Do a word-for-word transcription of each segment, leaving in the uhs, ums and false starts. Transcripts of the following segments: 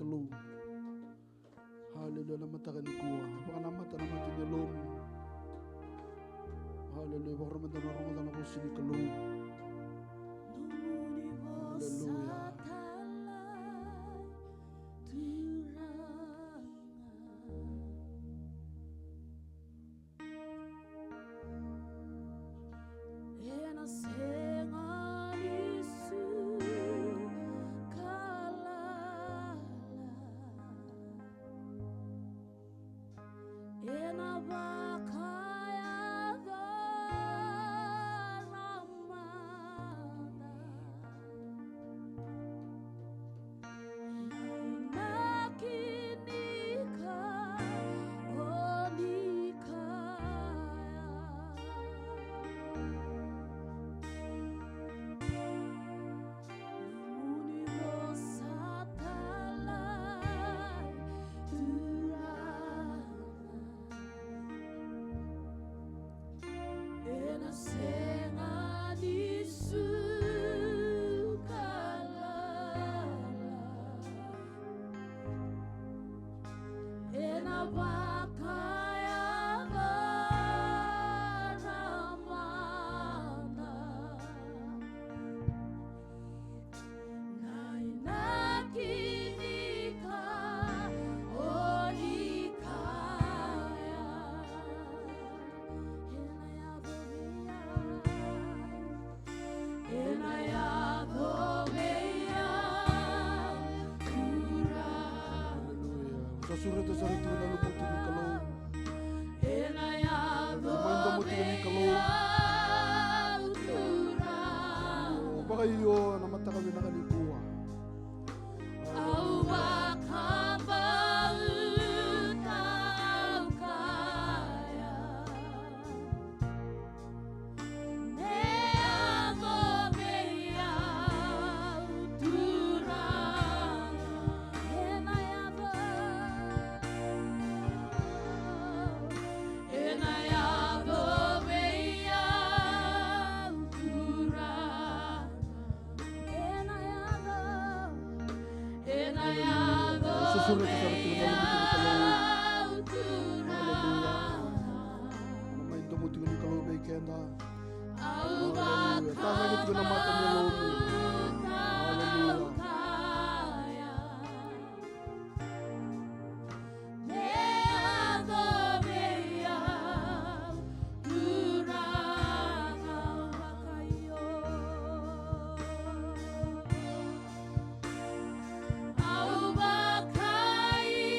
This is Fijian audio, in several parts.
Kalou. Haleluya, na mataka nikua. Vakanamata na mata ni yalomu. Haleluya, vakarau meda na rogoca na vosa ni Kalou. Haleluya. Ena sega ni suka lala. Ena vakayaco na mata. Na inaki ni ka o ni kaya. Nomuni vosa talai Turaga. Ena sega ni suka lala. Ena vakayaco na mata. Na inaki ni ka o ni kaya. Ena yaco vei au. Ena yaco vei au, Turaga. Haleluya. Sa sureta sara tu na lumuti ni Kalou. Ena yaco vei au, Turaga. Vakaio na mataka vinaka nikua. Au vakabauta au kaya. Me yaco vei au, Turaga. Ena yaco. Ena yaco vei au, Turaga. Ena yaco. Ena yaco. Susure tu sara tu na lumuti ni Kalou. Haleluya. Na mai domo tiko ni Kalou vei keda. Haleluya. Tacake tiko na mata ni yalomu. Haleluya. Au vakaio,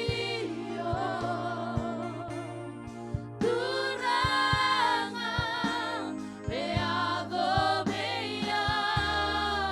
Turaga, me yaco vei au.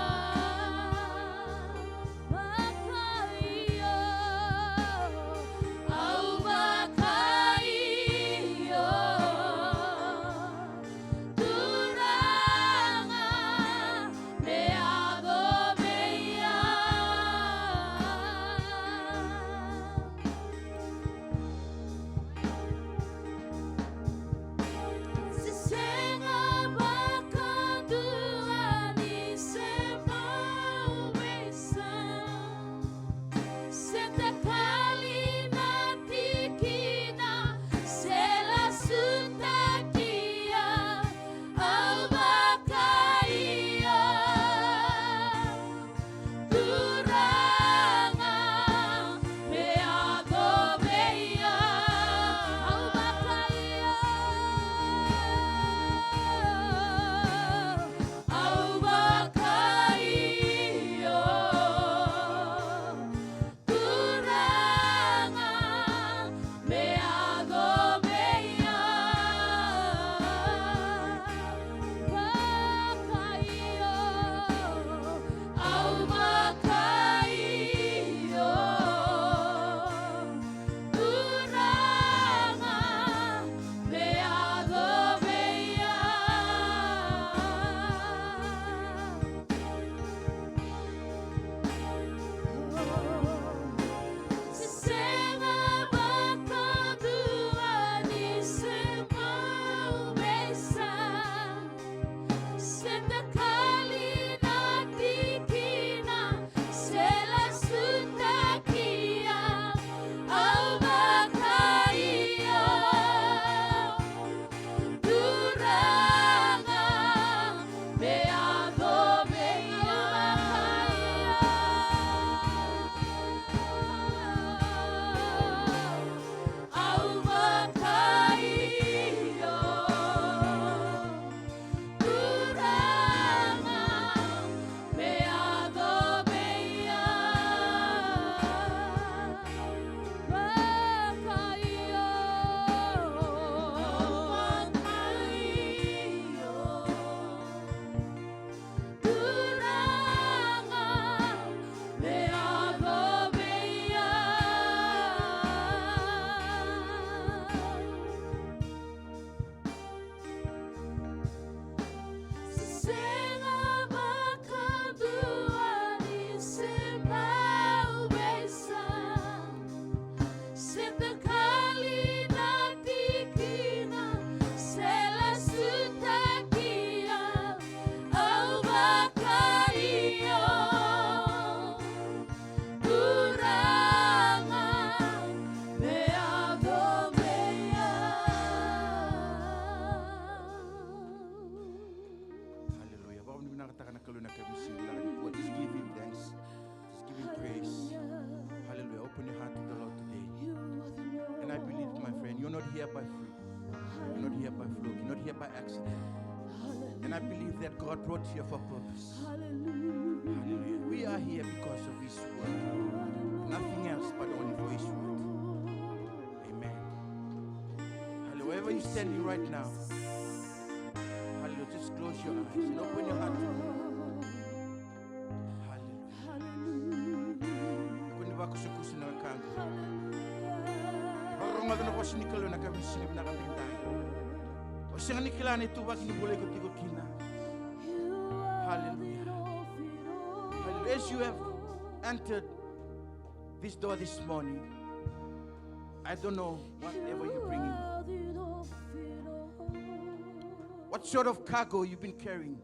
here by fluke. You're not here by fluke. You're not here by accident. And I believe that God brought you here for a purpose. Hallelujah. We are here because of His word. Nothing else but only for His word. Amen. Hallelujah. Wherever you're standing right now, hallelujah, just close your eyes and open your heart to Him. Hallelujah. Kua ni vakusakusa na wekaqu. Vakarorogo na vosa ni Kalou ena yakavi ni siga vinaka edaidai. O sega ni kila na ituvaki ni bula iko tiko kina. Hallelujah. Hallelujah. As you have entered this door this morning, I don't know whatever you're bringing. What sort of cargo you've been carrying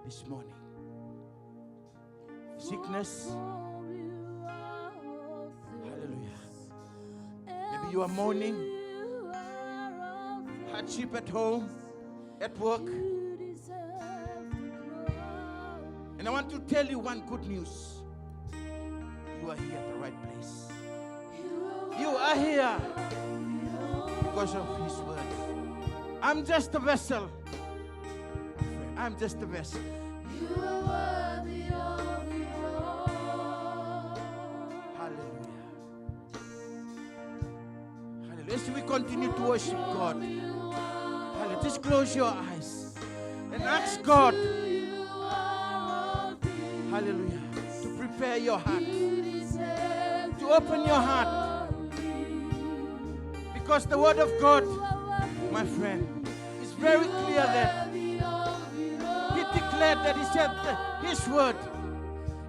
this morning? Sickness. Hallelujah. Maybe you are mourning. Hardship at home, at work. And I want to tell you one good news. You are here at the right place. You are here because of His word. I'm just a vessel. I'm just a vessel. Hallelujah. Hallelujah. As we continue to worship God, hallelujah, just close your eyes and ask God, hallelujah, to prepare your heart, to open your heart. Because the word of God, my friend, is very clear that He declared that He said that His word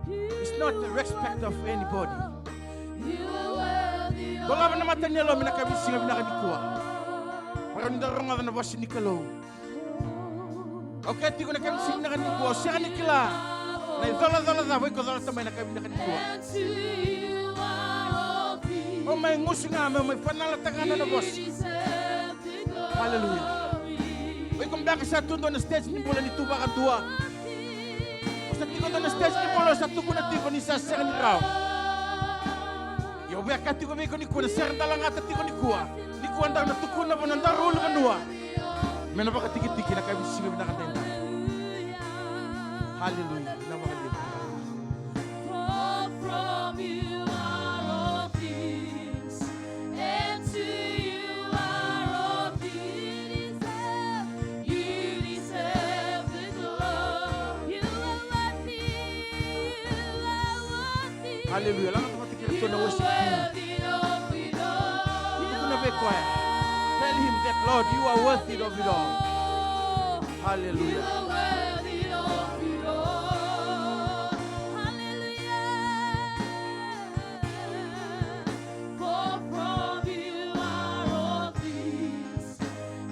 is not the respect of anybody. Dolava na mata ni yalomu ena yakavi ni siga vinaka nikua. Vakarau ni da rogoca na vosa ni Kalou. Au kaya tiko ena yakavi ni siga vinaka nikua, o sega ni kila na icolacola cava iko colata mai ena yakavi vinaka nikua. O mai gusu ga, o mai fanalataka ga na nona vosa. Hallelujah. O iko beka sa tu dua na stage ni bula ni tu vakadua. O sa tiko dua na stage ni bula o sa tukuna tiko ni sa sega ni rawa. Ia au via kaya tiko vei iko nikua, na sere da lagata tiko nikua. Nikua daru na tukuna vua na daru ulunivanua me na vakatikitiki ena yakavi ni siga vinaka edaidai. Hallelujah. Vinaka vakalevu. For from you are all things, and to you are all things. You deserve, you deserve the glory. You are worthy, you are worthy. Hallelujah. Lagata vata kei ratou na worship team. Tukuna vei koya. Tell Him that, Lord, you are worthy of it all. Hallelujah. For from you are all things,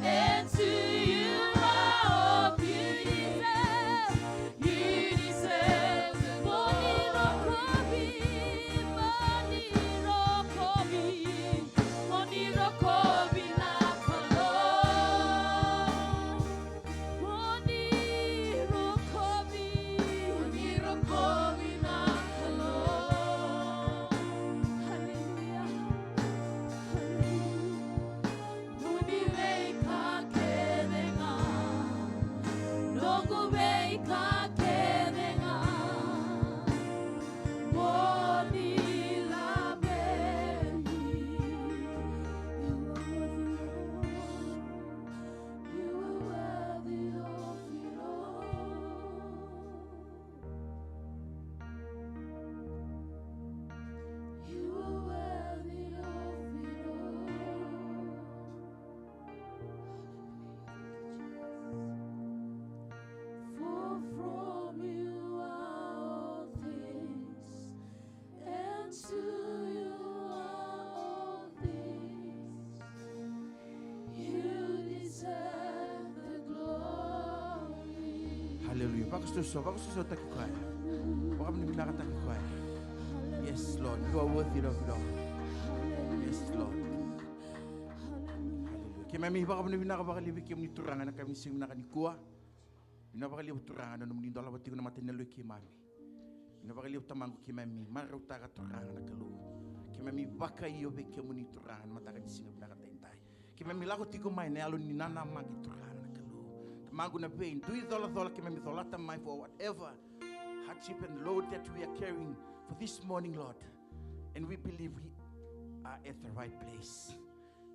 and to you are all things. You deserve the glory. Mo ni rokovi, mo ni rokovi, mo ni rokovi na Kalou. Mo ni rokovi, mo ni rokovi na Kalou. Hallelujah. Hallelujah. Noqu veika kece ga, noqu veika kece ga, mo ni laveti. You are worthy of it all. You are worthy of it all. For from you are all things, and to you are all things. You deserve the glory. Hallelujah. Vakasusu, vakasusu taki koya. Vakavinavinakataki koya. Yes, Lord. You are worthy of it all. Yes, Lord. Hallelujah. Keimami vakavinavinaka vakalevu vei kemuni Turaga ena yakavi ni siga vinaka nikua. Vinaka vakalevu Turaga na nomuni dolava tiko na mata ni yaloi keimami. Vinaka vakalevu Tamaqu, keimami marautaka Turaga na Kalou. Keimami vakaio vei kemuni Turaga na mataka ni siga vinaka edaidai. Keimami lako tiko mai na yalo ni nanamaki, Turaga na Kalou. Tamaqu, na veidui colacola keimami colata mai, for whatever hardship and load that we are carrying for this morning, Lord. And we believe we are at the right place.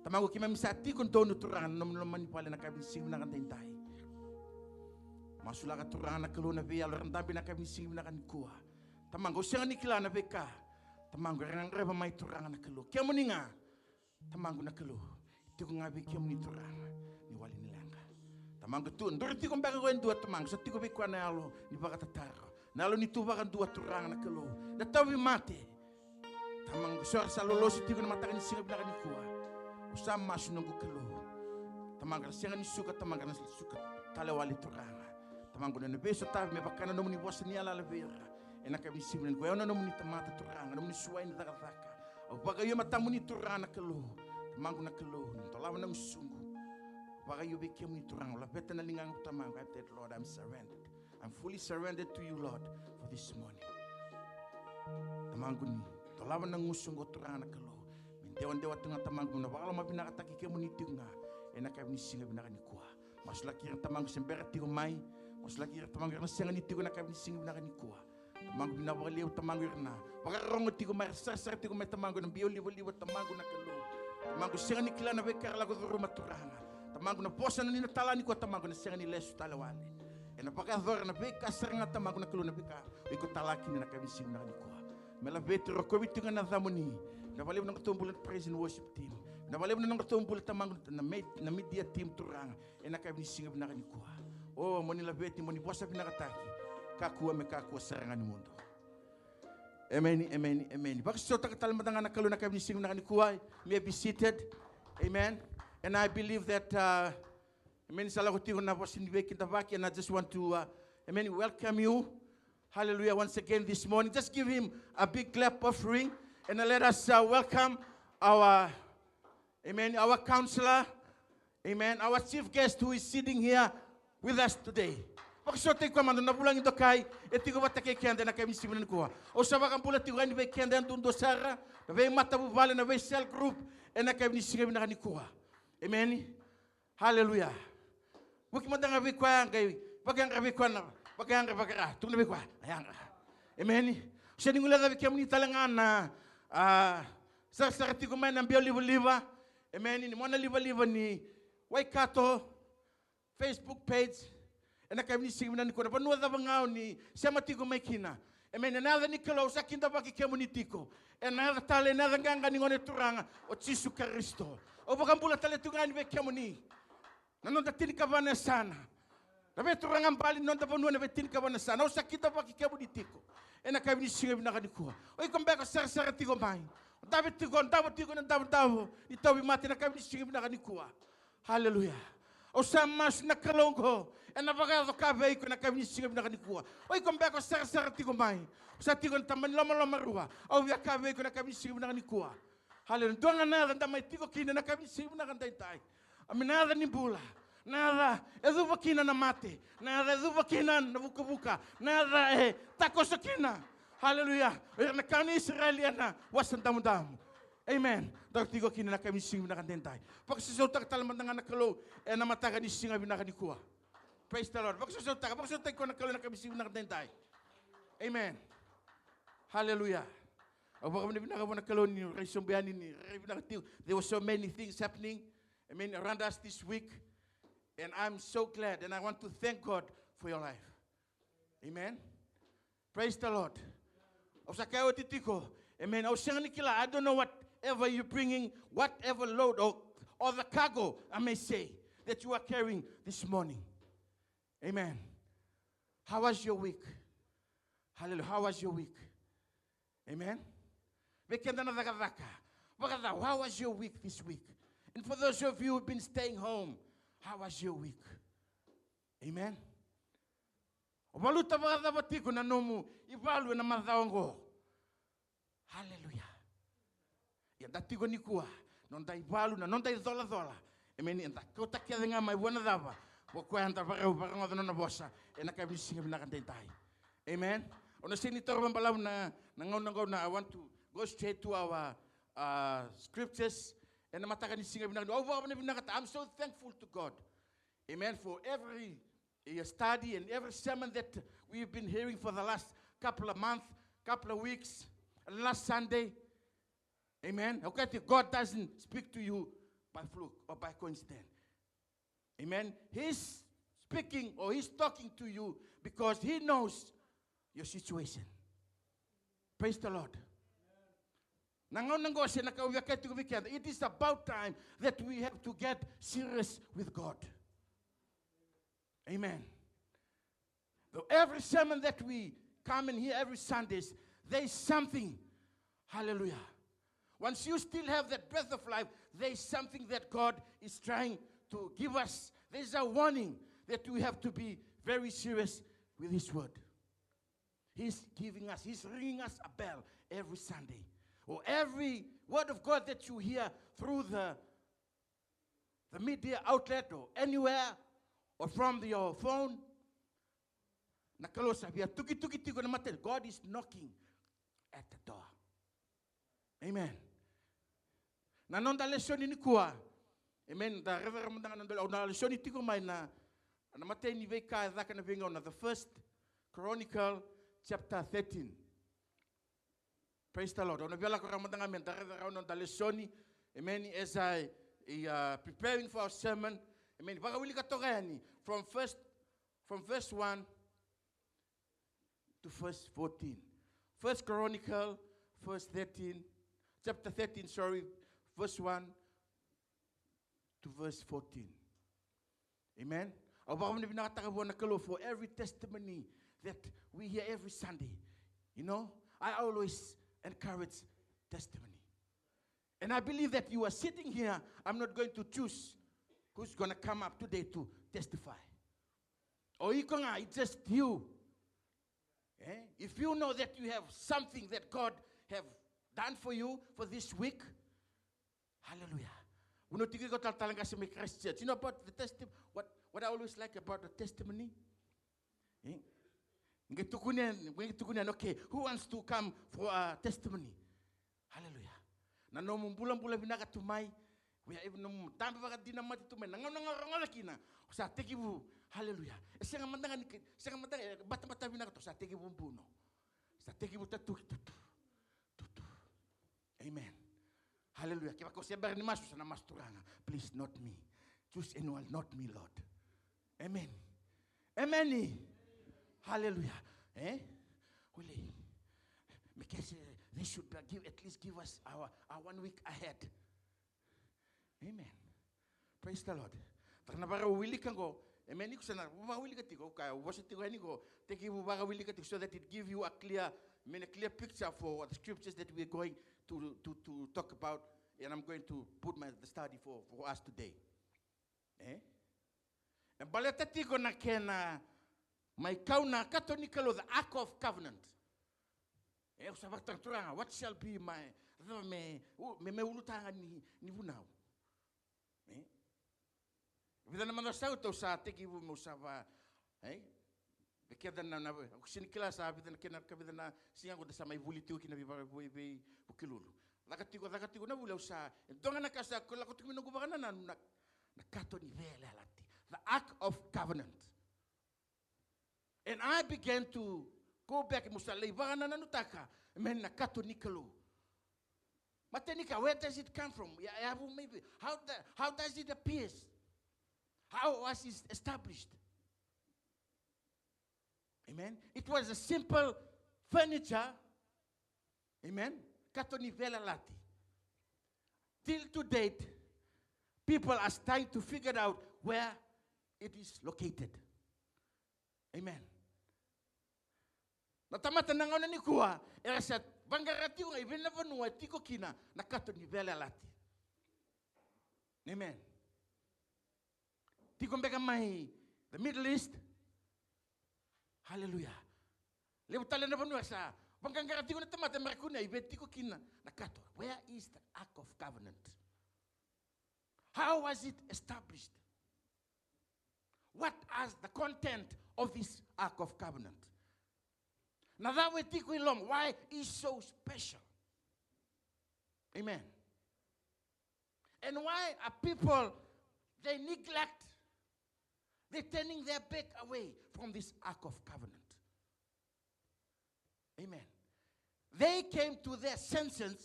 Tamaqu, keimami sa tiko donu, Turaga, na nomuni loma ni vale ena yakavi ni siga vinaka edaidai. Masulaka, Turaga na Kalou, na veiyalo era dabe ena yakavi ni siga vinaka nikua. Tamaqu, au sega ni kila na veika, Tamaqu, era gadreva mai, Turaga na Kalou. Kemuni ga, Tamaqu na Kalou, tiko ga vei kemuni, Turaga, ni wali ni leqa. Tamaqu, tu duri tiko beka ko e dua, Tamaqu, sa tiko vei koya na yalo ni vakatataro, na yalo ni tu vakadua, Turaga na Kalou, na tauvimate. Tamaqu, so era sa lolosi tiko ena mataka ni siga vinaka nikua, au sa masu, noqu Kalou. Tamaqu, era sega ni suka, Tamaqu, era na suka tale wale, Turaga. Tamaqu, na veisotavi me vaka na nomuni vosa ni yalayala vei ira ena yakavi ni siga vinaka nikua. Au na nomuni tamata, Turaga, nomuni suai ni cakacaka. Au vakaio e matamuni, Turaga na Kalou. Tamaqu na Kalou, ni dolava na gusuqu. Vakaio vei kemuni, Turaga, au laveta na ligaqu, Tamaqu. I said, Lord, I'm surrendered. I'm fully surrendered to you, Lord, for this morning. Tamaqu, ni dolava na gusuqu, Turaga na Kalou, me dewadewa tu ga, Tamaqu, na vakalomavinakataki kemuni tiko ga ena yakavi ni siga vinaka nikua. Masulaki ira, Tamaqu, se bera tiko mai. Masulaki ira, Tamaqu, ira na sega ni tiko ena yakavi ni siga vinaka nikua. Tamaqu, vinaka vakalevu, Tamaqu, ira na vakarorogo tiko mai, era sarasara tiko mai, Tamaqu, ena biau livaliva, Tamaqu na Kalou. Tamaqu, sega ni kila na veika era lako curuma, Turaga. Tamaqu, na vosa ni nona tala nikua, Tamaqu, ena sega ni lesu tale wale. Ena vakayacora na veika sara ga, Tamaqu na Kalou, na veika o iko tala kina ena yakavi ni siga vinaka nikua. Me laveti, rokovi tiko ga na yacamuni. Vinaka vakalevu na nodratou bula na praise and worship team. Vinaka vakalevu na nodratou bula, Tamaqu, na me-, na media team, Turaga, ena yakavi ni siga vinaka nikua. O, mo ni laveti, mo ni vosa vinakataki. Kakua me kakua sara ga ni mudu. Emeni, emeni, emeni. Vakasausau tale mada ga na Kalou ena yakavi ni siga vinaka nikua. You may be seated. Amen. And I believe that, uh, amen, sa lako tiko na vosa ni veikidavaki, and I just want to, uh, amen, welcome you. Hallelujah. Once again this morning, just give him a big clap offering, and let us, uh, welcome our, amen, our counselor, amen, our chief guest who is sitting here with us today. Vakasausau tiko mada na vulagi dokai e tiko vata kei keda ena yakavi ni siga vinaka nikua. Au sa vakabula tiko yani vei keda yadudua sara, na veimatavuvale, na vei cell group, ena yakavi ni siga vinaka nikua. Amen. Haleluya. Vuki mada ga vei koya, qai vakayadra vei koya na, vakayadra, vakayadra, tukuna vei koya, a yadra. Emeni. Au sega ni guilecavi kemuni tale ga na, a, sarasara tiko mai na biau livaliva. Emeni. Ni mona livaliva ni Waikato Facebook page. Ena yakavi ni siga vinaka nikua, na vanua cava ga o ni sema tiko mai kina. Emeni. Ena yaca ni Kalou, au sa kidavaki kemuni tiko. Ena yaca talei, ena yaca qaqa ni Gone Turaga o Jisu Karisito. Au vakabula tale tu ga yani vei kemuni. Na noda tinikava na yasana. Na veituraga bali ni noda vanua, na veitinikava na yasana. Au sa kidavaki kemuni tiko. Ena yakavi ni siga vinaka nikua. O iko beka o sarasara tiko mai. O dave tiko, o davo tiko ena davodavo ni tauvimate ena yakavi ni siga vinaka nikua. Haleluya. Au sa masu na Kalou oqo, ena vakayaco ka vei iko ena yakavi ni siga vinaka nikua. O iko beka o sarasara tiko mai. Au sa tiko ena taba ni lomalomarua. Au via ka vei iko ena yakavi ni siga vinaka nikua. Haleluya. Dua ga na yaca eda mai tiko kina ena yakavi ni siga vinaka edaidai. Emeni. Na yaca ni bula. Na yaca e cuva kina na mate. Na yaca e cuva kina na vukavuka. Na yaca e takoso kina. Haleluya. O ira na kai ni Isireli ena Wasa Damudamu. Amen. Daru tiko kina ena yakavi ni siga vinaka edaidai. Vakasausautaka tale mada ga na Kalou ena mataka ni siga vinaka nikua. Praise the Lord. Vakasausautaka, vakasausautaki koya na Kalou ena yakavi ni siga vinaka edaidai. Amen. Haleluya. Au vakavinavinaka vua na Kalou ni rai sobu yani, ni rai vinaka tiko. There were so many things happening. Amen. Around us this week. And I'm so glad and I want to thank God for your life. Amen. Praise the Lord. Au sa kaya oti tiko. Amen. Au sega ni kila. I don't know whatever you're bringing, whatever load or, or the cargo, I may say, that you are carrying this morning. Amen. How was your week? Hallelujah. How was your week? Amen. Vei keda na cakacaka. Vakacava, how was your week this week? And for those of you who've been staying home, how was your week? Amen. O valuta vakacava tiko na nomu ivalu ena macawa oqo? Haleluya. Ia da tiko nikua, noda ivalu, na noda icolacola. Emeni, eda kauta kece ga mai vua na cava? Vua koya eda varau, vakarogoca na nona vosa ena yakavi ni siga vinaka edaidai. Amen. Au na sega ni taura vakabalavu na, na gauna, gauna, I want to go straight to our, uh, scriptures. Ena mataka ni siga vinaka, au vakavinavinakataka. I'm so thankful to God. Amen. For every, eh, study and every sermon that we've been hearing for the last couple of months, couple of weeks, and last Sunday. Amen. Okay, God doesn't speak to you by fluke or by coincidence. Amen. He's speaking or he's talking to you because he knows your situation. Praise the Lord. Na gauna qo se na ka au via kaya tiko vei keda, it is about time that we have to get serious with God. Amen. Though every sermon that we come and hear every Sundays, there is something. Hallelujah. Once you still have that breath of life, there is something that God is trying to give us. There's a warning that we have to be very serious with His word. He's giving us, He's ringing us a bell every Sunday. Or every word of God that you hear through the, the media outlet or anywhere or from your phone, na Kalou sa via tukituki tiko na mata. God is knocking at the door. Amen. Na noda lesoni nikua. Amen. Da raica mada ga na noda, au na lesoni tiko mai na, na imatai ni veika e caka na veigauna, the First Chronicle chapter thirteen. Praise the Lord. Au na via lako rawa mada ga me da raica rawa na noda lesoni. Amen. As I, uh, preparing for our sermon. Amen. Vakawilika toka yani from first, from verse one to verse fourteen. First Chronicle, verse thirteen, chapter thirteen, sorry, verse one to verse fourteen. Amen. Au vakavinavinakataka vua na Kalou for every testimony that we hear every Sunday. You know, I always encourage testimony. And I believe that you are sitting here, I'm not going to choose who's gonna come up today to testify. O iko ga, it's just you. Eh? If you know that you have something that God have done for you for this week, hallelujah. Vunau tiko iko talatala qase mai Christchurch. You know about the testimony, what, what I always like about the testimony? Eh? Qai tukuni, qai tukuni, okay, who wants to come for a testimony? Hallelujah. Na nomu bulabula vinaka tu mai. Via, e nomu dabe vakadinamata tu mai. Na gauna ga o rogoca kina, o sa tekivu. Hallelujah. E sega mada ga ni ke-, sega mada ga, e batabata vinaka tu, o sa tekivu buno. Sa tekivu tatuki tutu. Tutu. Amen. Hallelujah. Kevaka o se bera ni masu, sa na masu Turaga. Please, not me. Choose anyone, not me, Lord. Amen. Amen. Hallelujah. Eh? Wele. Me ke se, they should be give, at least give us our, our one week ahead. Amen. Praise the Lord. Taka na vakawilika qo. Amen. Iko sa na vakawilika tiko. Ka vosa tiko yani qo. Tekivu vakawilika tiko so that it give you a clear, I mean, a clear picture for the scriptures that we are going to, to, to talk about. And I'm going to put my, the study for, for us today. Eh? E baleta tiko na kena mai kau na kato ni Kalou, the Ark of Covenant. E, au sa vakataka Turaga, what shall be my, me, me, me ulutaga ni, ni vunau. E? Vica na macawa sa oti au sa tekivu meu sa va, e? Vei keda na, na, au sega ni kila sa vica na kena, ka vica na siga qo da sa mai vuli tiko kina vei, vei, vei Vukelulu. Caka tiko, caka tiko na vuli au sa, e dua ga na ka sa, ko lako tiko mai noqu vakanananu na, na kato ni veiyalayalati. The Ark of Covenant. And I began to go back, meu sa lai vakanananutaka, amen, na kato ni Kalou. Matai ni ka, where does it come from? Ya, ya, maybe. How the, how does it appears? How was it established? Amen. It was a simple furniture. Amen. Kato ni veiyalayalati. Till to date, people are trying to figure out where it is located. Amen. Na tamata na gauna nikua, era sa vaqara tiko ga i vei na vanua e tiko kina na kato ni veiyalayalati. Amen. Tiko beka mai the Middle East. Hallelujah. Levu tale na vanua sa vaqaqara tiko na tamata me ra kunea i vei tiko kina na kato. Where is the Ark of Covenant? How was it established? What is the content of this Ark of Covenant? Na cava e tiko i loma? Why is so special? Amen. And why are people, they neglect, they're turning their back away from this Ark of Covenant? Amen. They came to their senses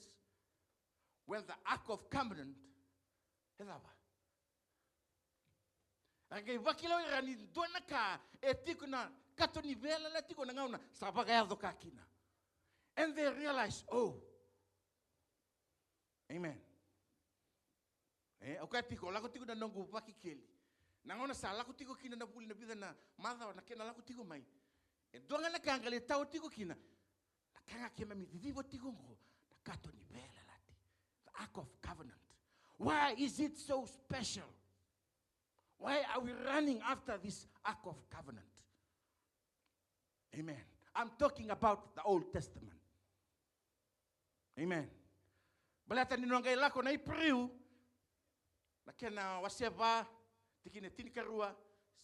when the Ark of Covenant, e cava? A qai vakila o ira ni dua na ka e tiko na kato ni veiyalayalati tiko na gauna sa vakayaco ka kina. And they realize, oh, amen. E, au kaya tiko, lako tiko na noqu vakikeli. Na gauna sa lako tiko kina na vuli na vica na macawa na kena lako tiko mai. E dua ga na ka qai lai tawa tiko kina. Na ka ga keimami ciciva tiko oqo, na kato ni veiyalayalati. The Ark of Covenant. Why is it so special? Why are we running after this Ark of Covenant? Amen. I'm talking about the Old Testament. Amen. Baleta ni noqu qai lako na Iperiu, na kena wase va, tikina tinikarua,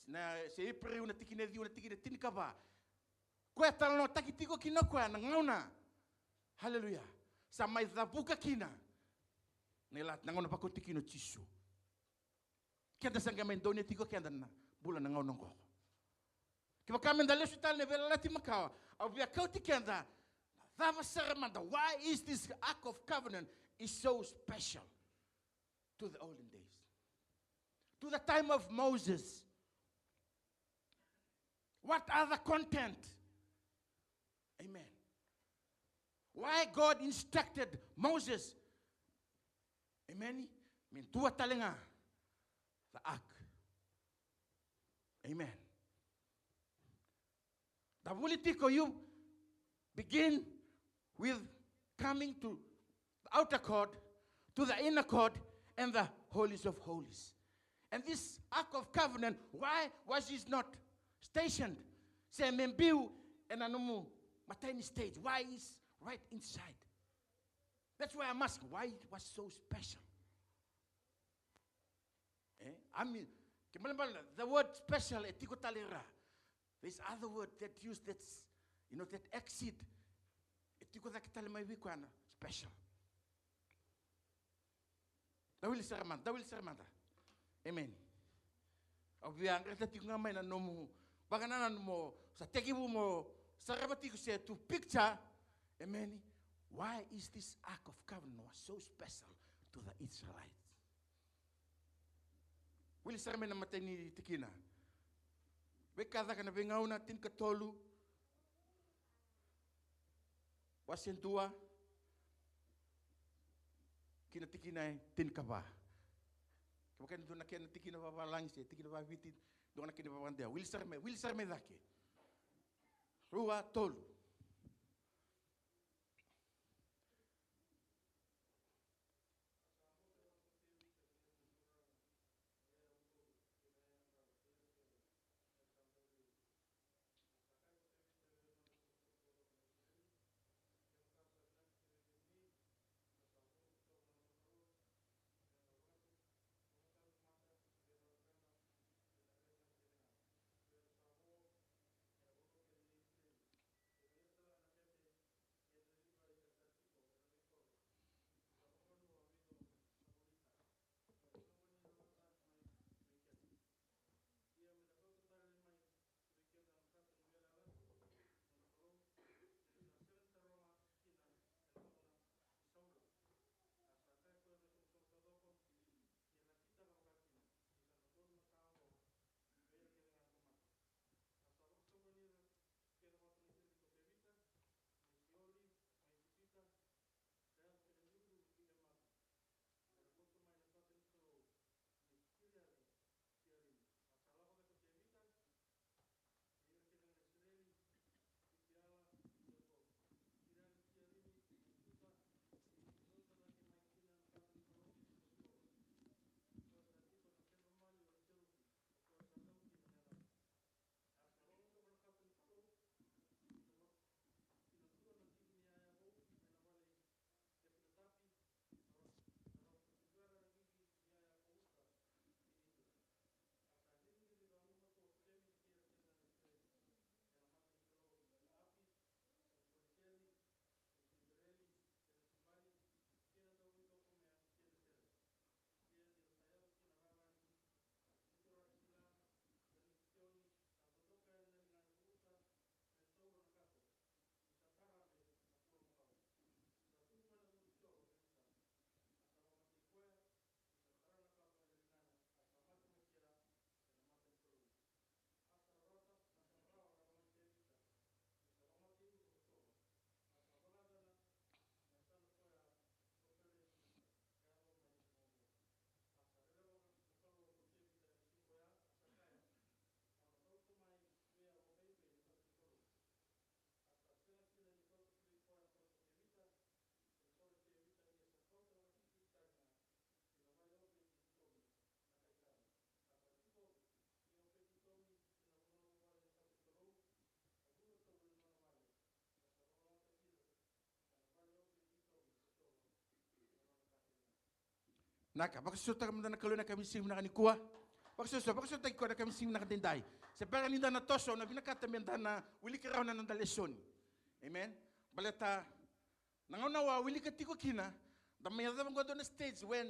na se Iperiu na tikina ciwa, na tikina tinikava. Koya talanoataki tiko kina o koya na gauna. Haleluya. Sa mai cavuka kina na ilati, na gauna vakoti kina o Jisu. Keda sa qai mai donuya tiko keda na bula na gauna oqo. Kevaka meda lesu tale na veiyalayalati makawa, au via kauti keda na cava sara mada, why is this Ark of Covenant is so special to the olden days, to the time of Moses? What are the content? Amen. Why God instructed Moses? Amen. Me dua tale ga the ark. Amen. Da vuli tiko, you begin with coming to the outer court, to the inner court, and the holies of holies. And this Ark of Covenant, why was it not stationed? Se me biu ena nomu matai ni stage. Why is right inside? That's why I'm asking why it was so special. Eh? I mean, ke balebale, the word special e tiko tale i ra. There's other word that use that's, you know, that exceed. E tiko cake tale mai vei koya na special. Da wili sara mada, da wili sara mada. Amen. Au via qaravi tiko ga mai na nomu vakanananu mo sa tekivu mo sarava tiko se to picture. Amen. Why is this Ark of Covenant was so special to the Israelites? Wili sara mai na matai ni tikina. Veika Caka na Veigauna tinikatolu, wase dua ki na tikina e tinikava. Kevaka e dua na kena tikina vavalagi se tikina vaviti, dua na kena vavadea. Wili sara mai, wili sara mai cake. Rua, tolu. Naka, vakasautaka mada na Kalou na kamisini vinaka nikua. Vakasausau, vakasautaki koya na kamisini vinaka daidai. Se bera ni da na toso, na vinakata me da na wilika rawa na noda lesoni. Amen. Baleta na gauna au a wilika tiko kina, da mai yacova qo dua na stage when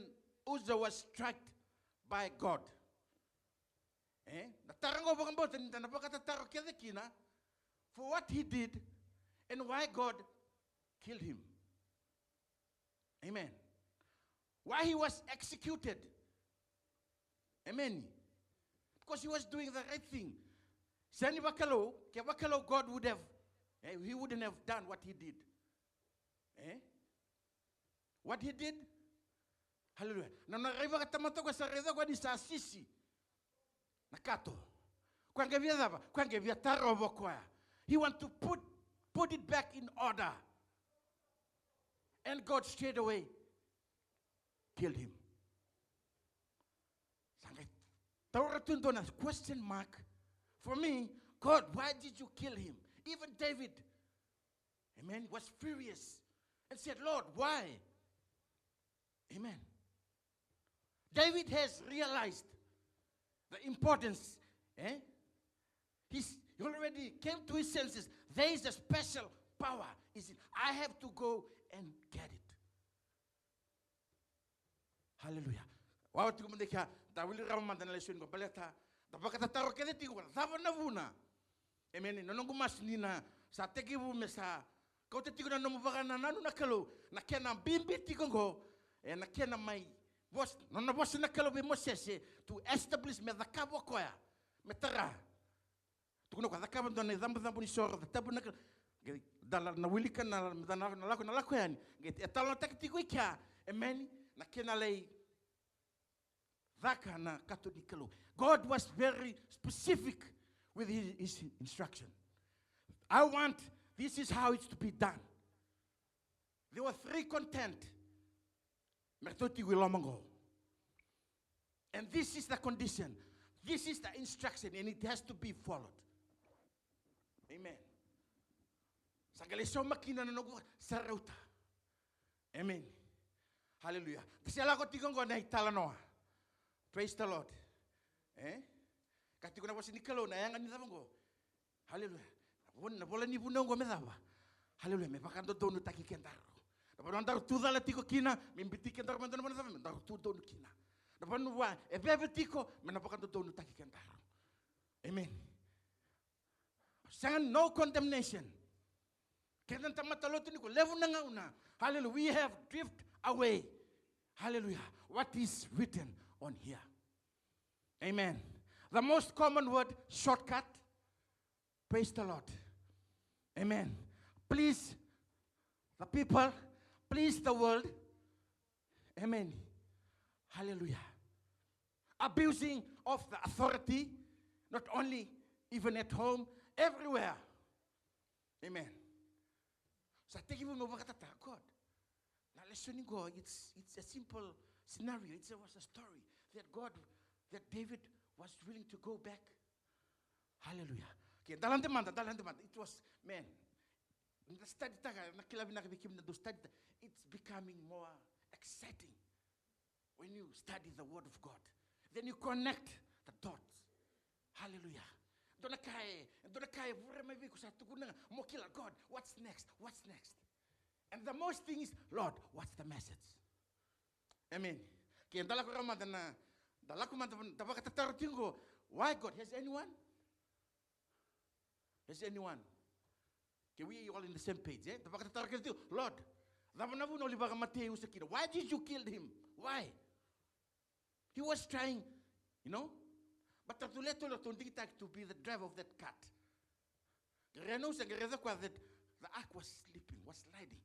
Uzzah was struck by God. E? Na taro qo vakabauta ni da na vakatataro kece kina for what he did and why God killed him. Amen. Why he was executed. Amen. Because he was doing the right thing. Sega ni vakalou, ke vakalou God would have, eh, he wouldn't have done what he did. Eh? What he did? Hallelujah. Na nona rai vakatamata koya sa raica koya ni sa sisi na kato. Koya qai via cava? Koya qai via tarova koya. He want to put, put it back in order. And God straight away killed him. Sa qai taura tu dua na question mark. For me, God, why did you kill him? Even David, amen, was furious and said, Lord, why? Amen. David has realized the importance, eh? He's, he already came to his senses. There is a special power. Is it? I have to go and get it. Hallelujah. Wawa tiko mada kea, da wili rawa mada na lesoni qo baleta da vakatataro kece tiko, cava na vuna? Emeni. Na noqu masu ni na sa tekivu me sa kauta tiko na nomu vakanananu na Kalou, na kena bibi tiko qo, e na kena mai vosa, nona vosa na Kalou vei Mosese, to establish me cakava o koya, me tara. Tukuna ko a cakava dua na icabocabo ni soro, the tabernacle. Qai da la na wilika na, na, na lako, na lako yani. Qai e talanoataki tiko i kea, emeni, na kena lai caka na kato ni Kalou. God was very specific with his, his instruction. I want, this is how it's to be done. There were three content. Me ratou tiko i loma qo. And this is the condition. This is the instruction and it has to be followed. Amen. Sa qai lai sauma kina na noqu sa rauta. Amen. Hallelujah. Da se lako tiko qo na italanoa. Praise the Lord. E? Ka tiko na vosa ni Kalou na yaga ni cava qo. Hallelujah. Na vo-, na vola ni vunau qo me cava? Hallelujah. Me vakadodonutaki kedaru. Na vanua daru tu cala tiko kina, me biuti kedaru me dua na vanua cava, me daru tu donu kina. Na vanua e veve tiko, me na vakadodonutaki kedaru. Amen. Sega, no condemnation. Keda na tamata lotu nikua, levu na gauna. Hallelujah. We have drift away. Hallelujah. What is written on here? Amen. The most common word, shortcut. Praise the Lord. Amen. Please the people, please the world. Amen. Hallelujah. Abusing of the authority, not only even at home, everywhere. Amen. Sa tekivu meu vakatataro, God. Na lesoni qo, it's, it's a simple scenario. It was a story that God, that David was willing to go back. Hallelujah. Okay, da lade mada, da lade mada. It was, man, da study taka, na kila vinaka vei kemuni na dau study taka. It's becoming more exciting when you study the word of God. Then you connect the dots. Hallelujah. Dua na ka e, dua na ka e vure mai vei iko sa tukuna ga, mo kila, God, what's next? What's next? And the most thing is, Lord, what's the message? Amen. Ke da lako rawa mada na, da lako mada, da vakatataro tiko qo. Why God? Has anyone? Has anyone? Ke we all in the same page, e? Da vakatataro kece tiko, Lord, cava na vuna o lai vakamatei Usa kina? Why did you kill him? Why? He was trying, you know? But ratou le, ratou digitaki to be the driver of that cart. Qai raica na Usa, qai raica koya that the ark was slipping, was sliding.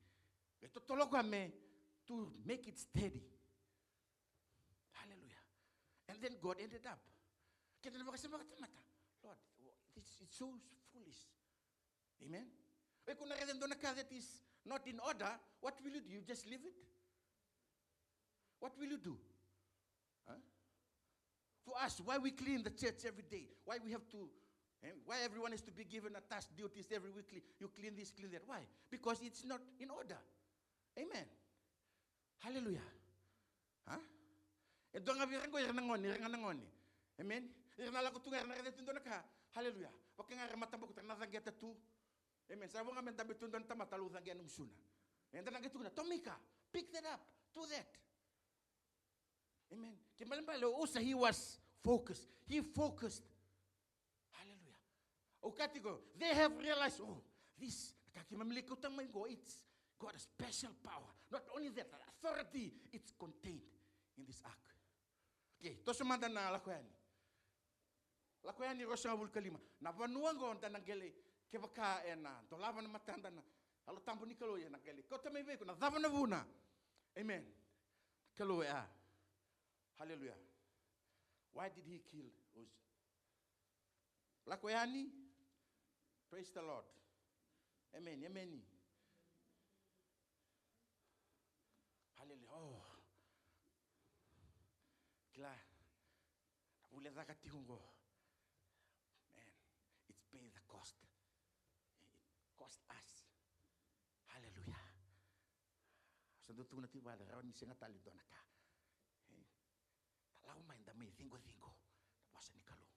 Qai totolo koya me to make it steady. Hallelujah. And then God ended up. Keda na vakasama vakatamata. Lord, this is so foolish. Amen. O iko na raica e dua na ka that is not in order, what will you do? You just leave it? What will you do? Huh? For us, why we clean the church every day? Why we have to, eh, why everyone has to be given a task duties every weekly? You clean this, clean that. Why? Because it's not in order. Amen. Hallelujah. Huh? Dua ga vei ira qo, ira na gone, ira ga na gone. Amen. Ira na lako tu ga, ira na raica tu dua na ka. Haleluya. Vaka ga era matabokutaka, na caqeta tu. Amen. Sa vo ga me dabe tu dua na tamata, lau caqe na gusuna. Eda na qai tukuna, Tomika, pick that up, do that. Amen. Kena ibalebale o Usa, he was focused. He focused. Hallelujah. Au kaya tiko, they have realized, oh, this, na ka keimami lai kauta mai qo, it's got a special power. Not only that, the authority, it's contained in this ark. Okay, toso mada na Lako Yani. Lako Yani ruasagavulu ka lima. Na vanua qo da na qai lai, kevaka ena dolava na matada na Yalo Tabu ni Kalou, ena qai lai kauta mai vei iko na cava na vuna. Amen. Kalou e a. Hallelujah. Why did he kill Uzzah? Lako Yani. Praise the Lord. Amen. Amen. Hallelujah. Oh. Kila. Na vule caka tiko qo. Man, it's pay the cost. It cost us. Hallelujah. Sa dau tukuna tiko vale, rawa ni sega tale dua na ka. Hey. Da lako mai, da mai ciqociqo na vosa ni Kalou.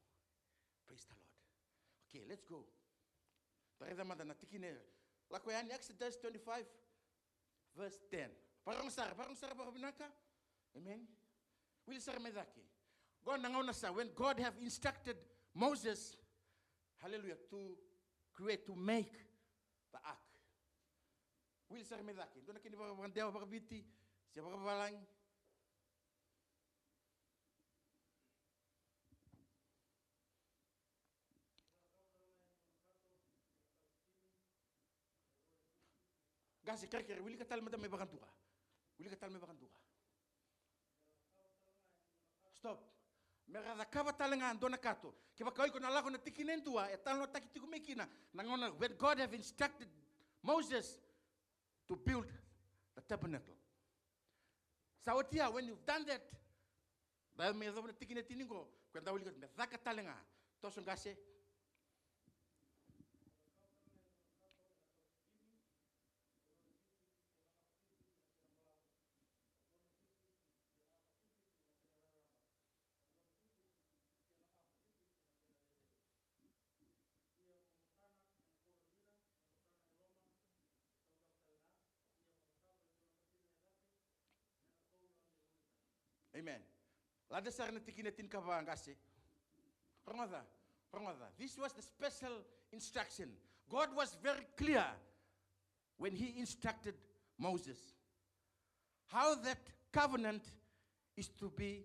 Praise the Lord. Okay, let's go. Da raica mada na tikina. Lako Yani, Exodus twenty-five, verse ten. Vakarorogo sara, vakarorogo sara vakavinaka. Amen. Wili sara mai cake. Qo na gauna sa, when God have instructed Moses, hallelujah, to create, to make the ark. Wili sara mai cake. Dua na kena ivakavakadewa vakaviti se vakavalagi. Qase, kerekere, wilika tale mada mai vakadua. Wilika tale mai vakadua. Stop. Me ra cakava tale ga dua na kato. Kevaka o iko na lako na tikina e dua, e talanoataki tiko mai kina na gauna when God have instructed Moses to build the tabernacle. Sa oti ya, when you've done that, da me yacova na tikina e tini qo, ko da wilika me caka tale ga. Toso, qase. Amen. Lade sara na tikina tinikava, qase. Rogoca, rogoca. This was the special instruction. God was very clear when he instructed Moses how that covenant is to be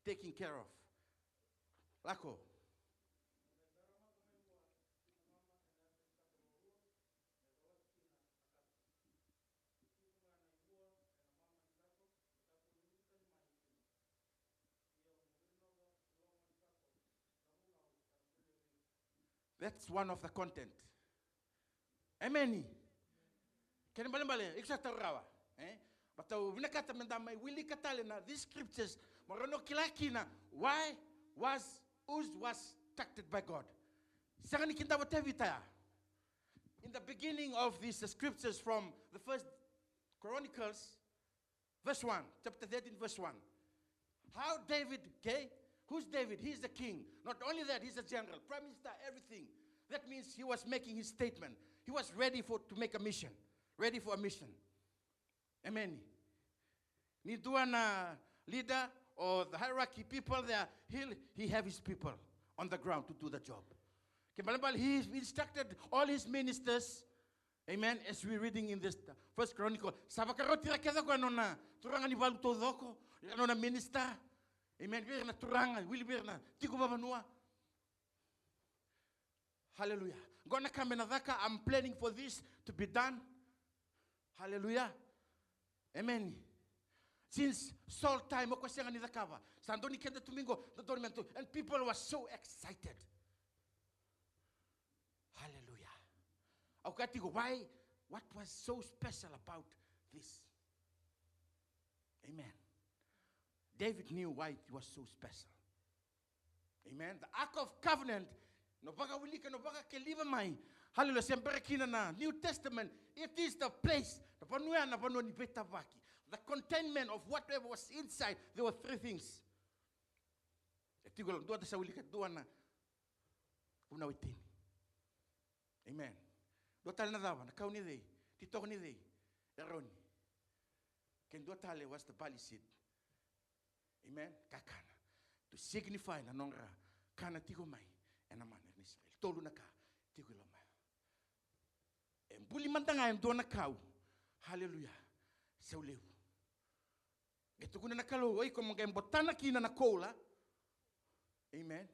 taken care of. Lako. That's one of the content. Amen. Kena ibalebale, iko sa taura rawa, eh? But au vinakata me da mai wilika tale na these scriptures, mo rau na kila kina why was Uz was instructed by God. Sega ni kidava Tevita ya. In the beginning of these scriptures from the First Chronicles, verse one, chapter thirteen, verse one. How David, okay? Who's David? He's the king. Not only that, he's a general, prime minister, everything. That means he was making his statement. He was ready for, to make a mission. Ready for a mission. Amen. Ni dua na leader or the hierarchy people there, he'll, he have his people on the ground to do the job. Kena ibalebale, he instructed all his ministers. Amen. As we reading in this, uh, First Chronicle, sa vakaroti ira kece o koya na nona turaga ni valu taucoko, ira na nona minister. Amen. Vei ira na turaga, wili vei ira na tiko vavanua. Hallelujah. Qo na ka me na caka, I'm planning for this to be done. Hallelujah. Amen. Since Saul time, o koya sega ni cakava. Sa dodonu ni keda tu mai qo, dodonu me tu. And people were so excited. Hallelujah. Au kaya tiko, why? What was so special about this? Amen. David knew why it was so special. Amen. The Ark of Covenant, no vakawilika, no vakakeliva mai. Hallelujah. Se bera kina na New Testament, it is the place, na vanua, na vanua ni veitavaki. The containment of whatever was inside, there were three things. E tiko e dua, da sa wilika dua na Vunau e tini. Amen. Dua tale na cava, na kau ni cei? Titoko ni cei? Eroni. Ke dua tale was the barley seed. Amen. Kakana. To signify na nodra kana tiko mai ena mana ni Isireli. Tolu na ka tiko i loma. E buli mada ga e dua na kau. Haleluya. Sau levu. Qai tukuna na Kalou, o iko mo qai botana kina na koula. Amen.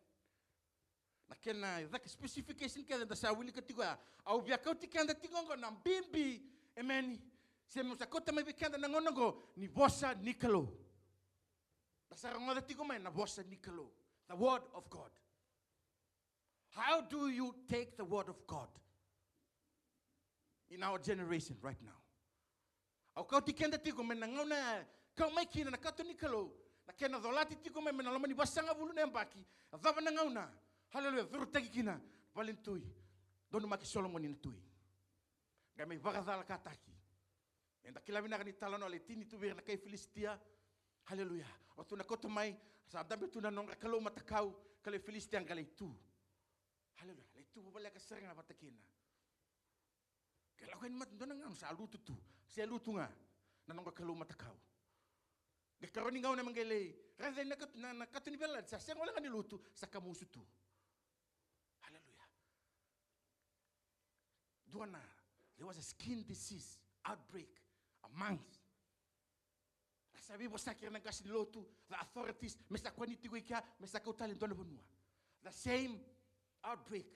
Na kena, e caka specification kece da sa wilika tiko ya. Au via kauti keda tiko oqo na bibi. Amen. Se mo sa kauta mai vei keda na gauna oqo ni vosa ni Kalou. Da sa rogoca tiko mai na vosa ni Kalou. The word of God. How do you take the word of God in our generation right now? Au kauti keda tiko mai na gauna ya, kau mai kina na kato ni Kalou, na kena colati tiko mai, mai na loma ni vasagavulu na yabaki, a cava na gauna, haleluya, curutaki kina, vale ni tui, donumaki Solomoni na tui. Qai mai vakacalakataki. Eda kila vinaka ni talanoa, lai tini tu vei ira na kai Filisitia. Haleluya. O tu na koto mai, sa dabe tu na nodra kalou matakau, kalou Filisitia qai lai tu. Haleluya. Lai tu voleka sara ga vata kina. Ke lako yani mata dua na gauna sa lutu tu. Se lutu ga na nodra kalou matakau. Qai karua ni gauna me qai lai raica na kato, na, na kato ni veiyalayalati, sa sega wale ga ni lutu, sa kamusu tu. Haleluya. Dua na, there was a skin disease outbreak amongst. A sa veivosaki ira na qase ni lotu, the authorities, me sa kua ni tiko i kea, me sa kau tale dua na vanua. The same outbreak.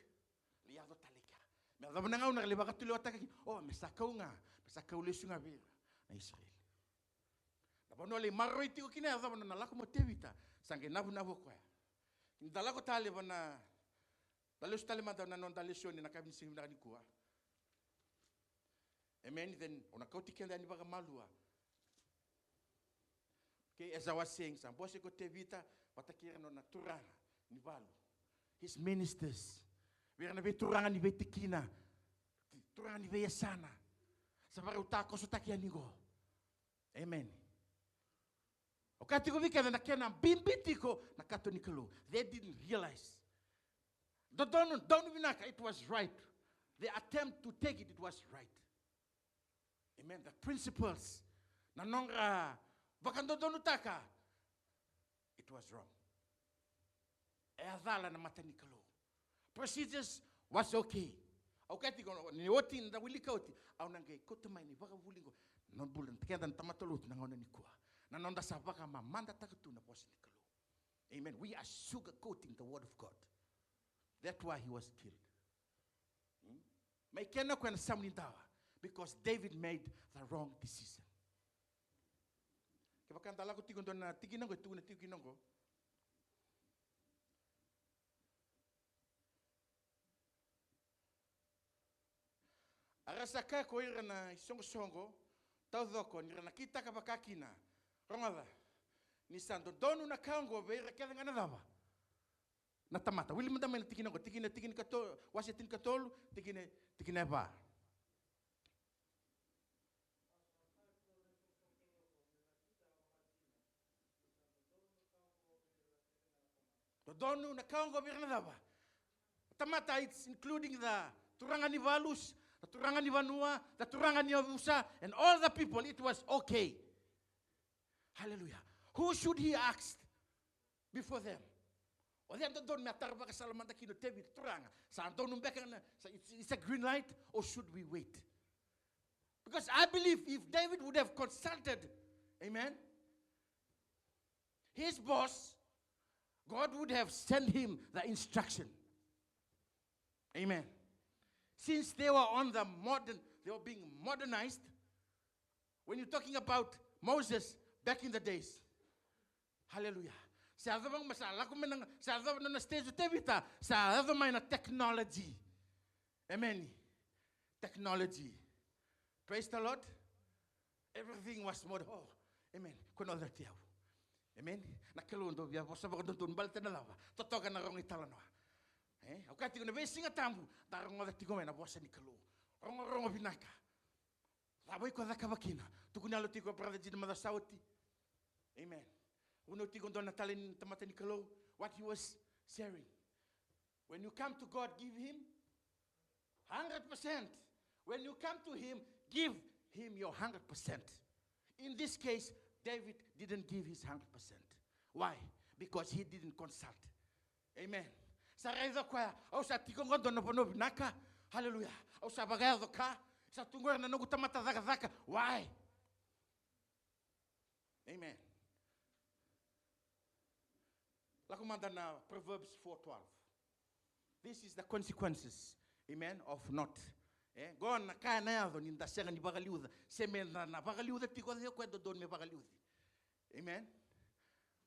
Lai yaco tale i kea. Me yacova na gauna ra lai vakatulewataka kina. O, me sa kau ga, me sa kau lesu ga vei ira na Isireli. Na vanua lai maroroi tiko kina, yacova na nona lako mai o Tevita, sa qai navunavu o koya. Ni da lako tale va na Da lesu tale mada na noda lesoni na yakavi ni siga vinaka nikua. Amen. Then, au na kauti keda yani vakamalua. Okay, as I was saying, sa bose ko Tevita vata kei ira na nona turaga ni valu. His ministers. Vei ira na veituraga ni veitikina. Turaga ni veiyasana. Sa vakarautaka kosotaki yani qo. Amen. O kaya tiko vei keda na kena bibi tiko na kato ni Kalou. They didn't realize. Dodonu, donu vinaka, it was right. The attempt to take it, it was right. Amen. The principles, na nodra vakadodonutaka, it was wrong. E a cala na mata ni Kalou. Procedures was okay. Au kaya tiko, ni oti, ni da wilika oti, au na qai kauta mai na ivakavuvuli qo. Na bula, keda na tamata lotu na gauna nikua. Na noda sa vakamamadataka tu na vosa ni Kalou. Amen. We are sugarcoating the word of God. That's why he was killed. Hmm? Mai kena ko ena samu ni dawa. Because David made the wrong decision. Kevaka da lako tiko dua na tikina qo, e tukuna tiko kina qo. A ra sa kaya ko ira na isoqosoqo taucoko, ni ra na kitaka vaka kina. Rogoca, ni sa dodonu na ka oqo vei ira kece ga na cava? Na tamata. Wili mada mai na tikina oqo, tikina, tikina kato-, wase tinikatolu, tikina, tikina e va. Dodonu na ka oqo vei ira na cava? Tamata, it's including the turaga ni valus, the turaga ni vanua, the turaga ni yavusa, and all the people, it was okay. Hallelujah. Who should he ask before them? O cei e dodonu me a tara vakasala mada kina o Tevita, turaga? Sa donu beka na, sa it's, it's a green light, or should we wait? Because I believe if David would have consulted, amen, his boss, God would have sent him the instruction. Amen. Since they were on the modern, they were being modernized. When you're talking about Moses back in the days, hallelujah. Sa yaco vaka me sa lako mai na, sa yaco na, na stage o Tevita, sa yaco mai na technology. Amen. Technology. Praise the Lord. Everything was more, oh, amen. Ko na oca tiko. Amen. Na Kalou dau via vosa vakadodonu baleta na cava? Totoka na rogo italanoa. E, au kaya tiko na veisiga tabu, da rogoca tiko mai na vosa ni Kalou. Rogorogo vinaka. Cava iko cakava kina? Tukuna yalo tiko o brother Jina Macasaoti. Amen. Vunau tiko dua na tale ni tamata ni Kalou, what he was sharing. When you come to God, give him hundred percent. When you come to him, give him your hundred percent. In this case, David didn't give his hundred percent. Why? Because he didn't consult. Amen. Sa raica o koya, au sa tiko qo dua na vanua vinaka. Hallelujah. Au sa vakayaco ka. Sa tu qori na noqu tamata cakacaka. Why? Amen. Lako mada na Proverbs four twelve. This is the consequences, amen, of not. E, qo na ka ena yaco ni da sega ni vakaliuca, se me da na vakaliuca tiko o cei o koya e dodonu me vakaliuci. Amen.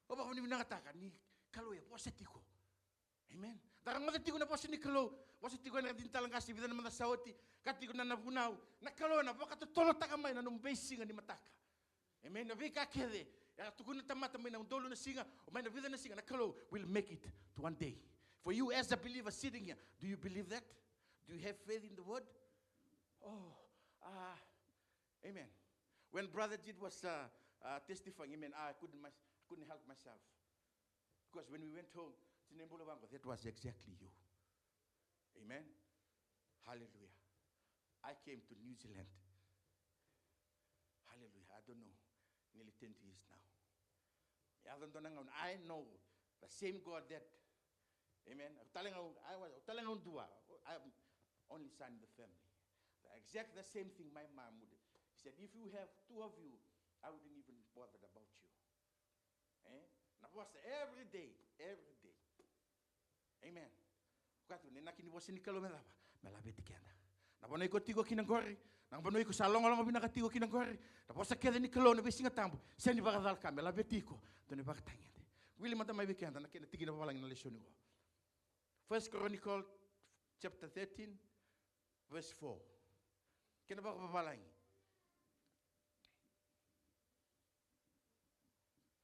Au vakavinavinakataka ni Kalou e vosa tiko. Amen. Da rogoca tiko na vosa ni Kalou, vosa tiko ena Digitaka Qase, vica na macawa sa oti, ka tiko na, na vunau. Na Kalou ena vakatotolotaka mai na nomu veisiga ni mataka. Amen. Na veika kece era tukuna na tamata mai na udolu na siga, o mai na vica na siga, na Kalou will make it to one day. For you as a believer sitting here, do you believe that? Do you have faith in the word? Oh, ah, amen. When Brother Jid was, uh, uh, testifying, amen, I couldn't, mys- I couldn't help myself. Because when we went home, tinai bula vaqo, that was exactly you. Amen. Hallelujah. I came to New Zealand. Hallelujah. I don't know, nearly twenty years now. Yaco dua na gauna, I know the same God that, amen. Au tale ga, I was, au tale ga dua. I'm only son in the family. The exact the same thing my mom would. He said, "If you have two of you, I wouldn't even bothered about you." E? Na vosa every day, every day. Amen. Koya tu na inaki ni vosa ni Kalou me cava? Me laveti keda. Na vanua iko tiko kina qori, na vanua iko sa logologo vinaka tiko kina qori, na vosa kece ni Kalou na veisiga tabu, sega ni vakacalaka, me laveti iko. Dua na ivakatagede. Wili mada mai vei keda na kena tikina vavalagi na lesoni qo. First Chronicle chapter thirteen, verse four. Kena vakavavalagi.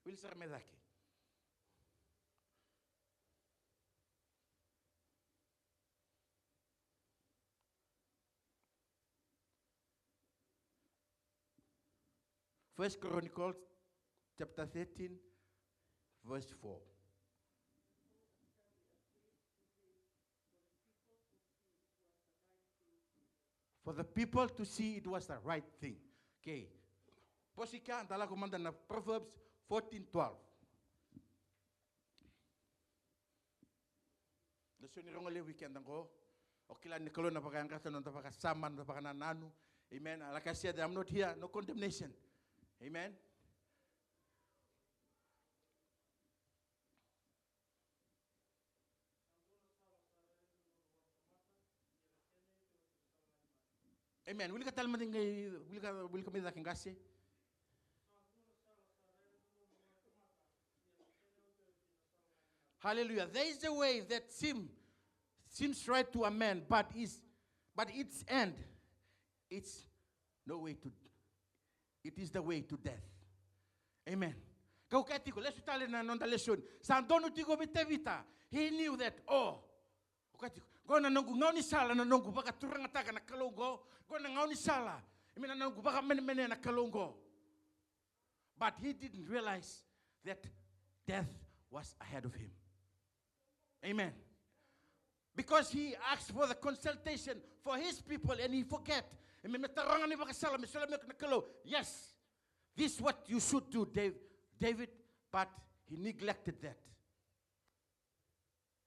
Wili sara mai cake. First Chronicles chapter thirteen, verse four. For the people to see it was the right thing. Okay. Posika, da lako mada na Proverbs fourteen twelve. Lesoni rogo levu i keda qo. O kila ni Kalou na vakayadrata na noda vakasama, na noda vakanananu. Amen. Like I said, I'm not here, no condemnation. Amen. Amen. Wilika tale mada qai, wilika, wilika mai cake qase. Hallelujah. There is a way that seem, seems right to a man, but is, but its end, it's no way to, it is the way to death. Amen. Kau kaya tiko, lesu tale na noda lesoni. Sa donu tiko vei Tevita. He knew that, oh, okay, tiko. Qo na noqu gaunisala, na noqu vakaturagataka na Kalou qo. Qo na gaunisala. Amen, na noqu vakamenemenea na Kalou qo. But he didn't realize that death was ahead of him. Amen. Because he asked for the consultation for his people and he forget. Amen. Me taroga ni vakasala, me solia mai na Kalou. Yes, this is what you should do, Dav-, David, but he neglected that.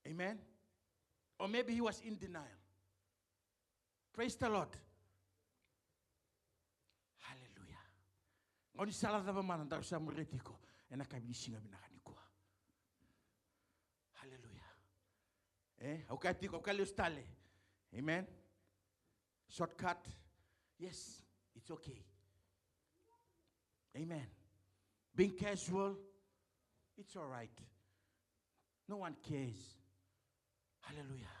Amen. Or maybe he was in denial. Praise the Lord. Hallelujah. Gaunisala cava mada daru sa muria tiko ena yakavi ni siga vinaka nikua? Hallelujah. E, au kaya tiko, au kaya lesu tale. Amen. Shortcut. Yes, it's okay. Amen. Being casual, it's all right. No one cares. Hallelujah.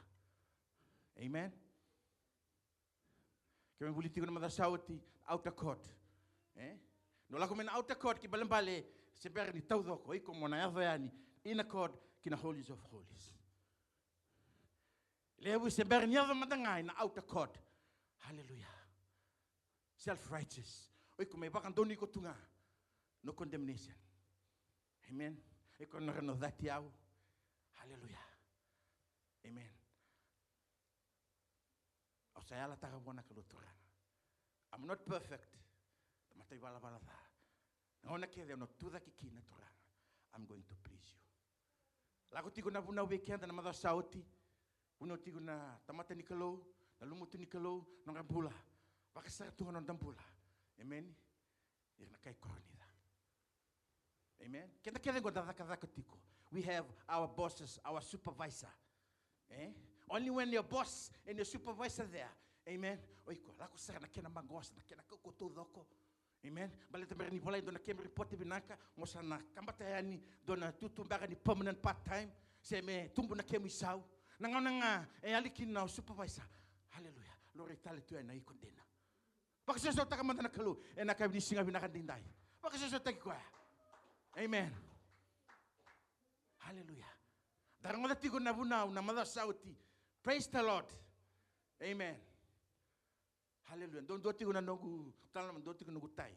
Amen. Keimami vuli tiko na macawa sa oti, outer court. E? Ni o lako mai na outer court, kena ibalebale se bera ni taucoko, iko mo na yaco yani inner court ki na holies of holies. Levu se bera ni yaco mada ga ina outer court. Hallelujah. Self-righteous. O iko mai vakadonui iko tu ga. No condemnation. Amen. Iko na rau na cati au. Haleluya. Amen. Au sa yalataka vua na Kalou, Turaga, I'm not perfect. Tamata ivalavala ca. Na gauna kece au na tucake kina, Turaga, I'm going to please you. Lako tiko na vunau vei keda na macawa sa oti. Vunau tiko na tamata ni Kalou, na lumutu ni Kalou, noda bula. Vakasara tu ga noda bula. Amen. Ira na kai Korinica. Amen. Keda kece qo da cakacaka tiko. We have our bosses, our supervisor. Eh? Only when your boss and your supervisor there. Amen. O iko, lako sara na kena maqosa, na kena kaukaua taucoko. Amen. Baleta me rawa ni volai dua na kemu ripote vinaka, mo sa na kabata yani dua na tutu beka ni permanent part time, se me tubu na kemu isau. Na gauna ga e yali kina na supervisor. Haleluya. Laurai tale tu yani na iko dina. Vakasosomitaka mada na Kalou ena yakavi ni siga vinaka daidai. Vakasosomitaki koya. Amen. Haleluya. Da rogoca tiko na vunau na macawa sa oti. Praise the Lord. Amen. Haleluya. Dou dua tiko na noqu, tala na dua tiko na noqu tai.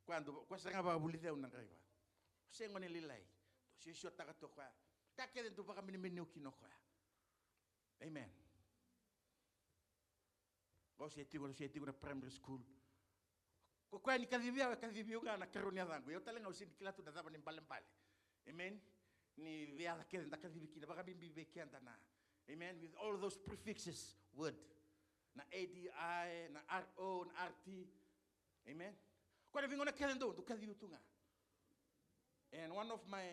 Koya dou, koya sara ga vakavulici au na draiva. O se gone lailai. Dou siosiotaka tu o koya. Ka kece dou vakamenemeneu kina o koya. Amen. Au se tiko, au se tiko na primary school. Ko koya ni kacivi au, e kacivi au ga na karua ni yacaqu. Au tale ga au sega ni kila tu na cava na ibalebale. Amen. Ni veiyaca kece da kacivi kina, vakabibi vei keda na. Amen. With all those prefixes, word. Na A D I, na R O, na R T. Amen. Koya na veigauna kece dou, dou kacivi tu ga. And one of my,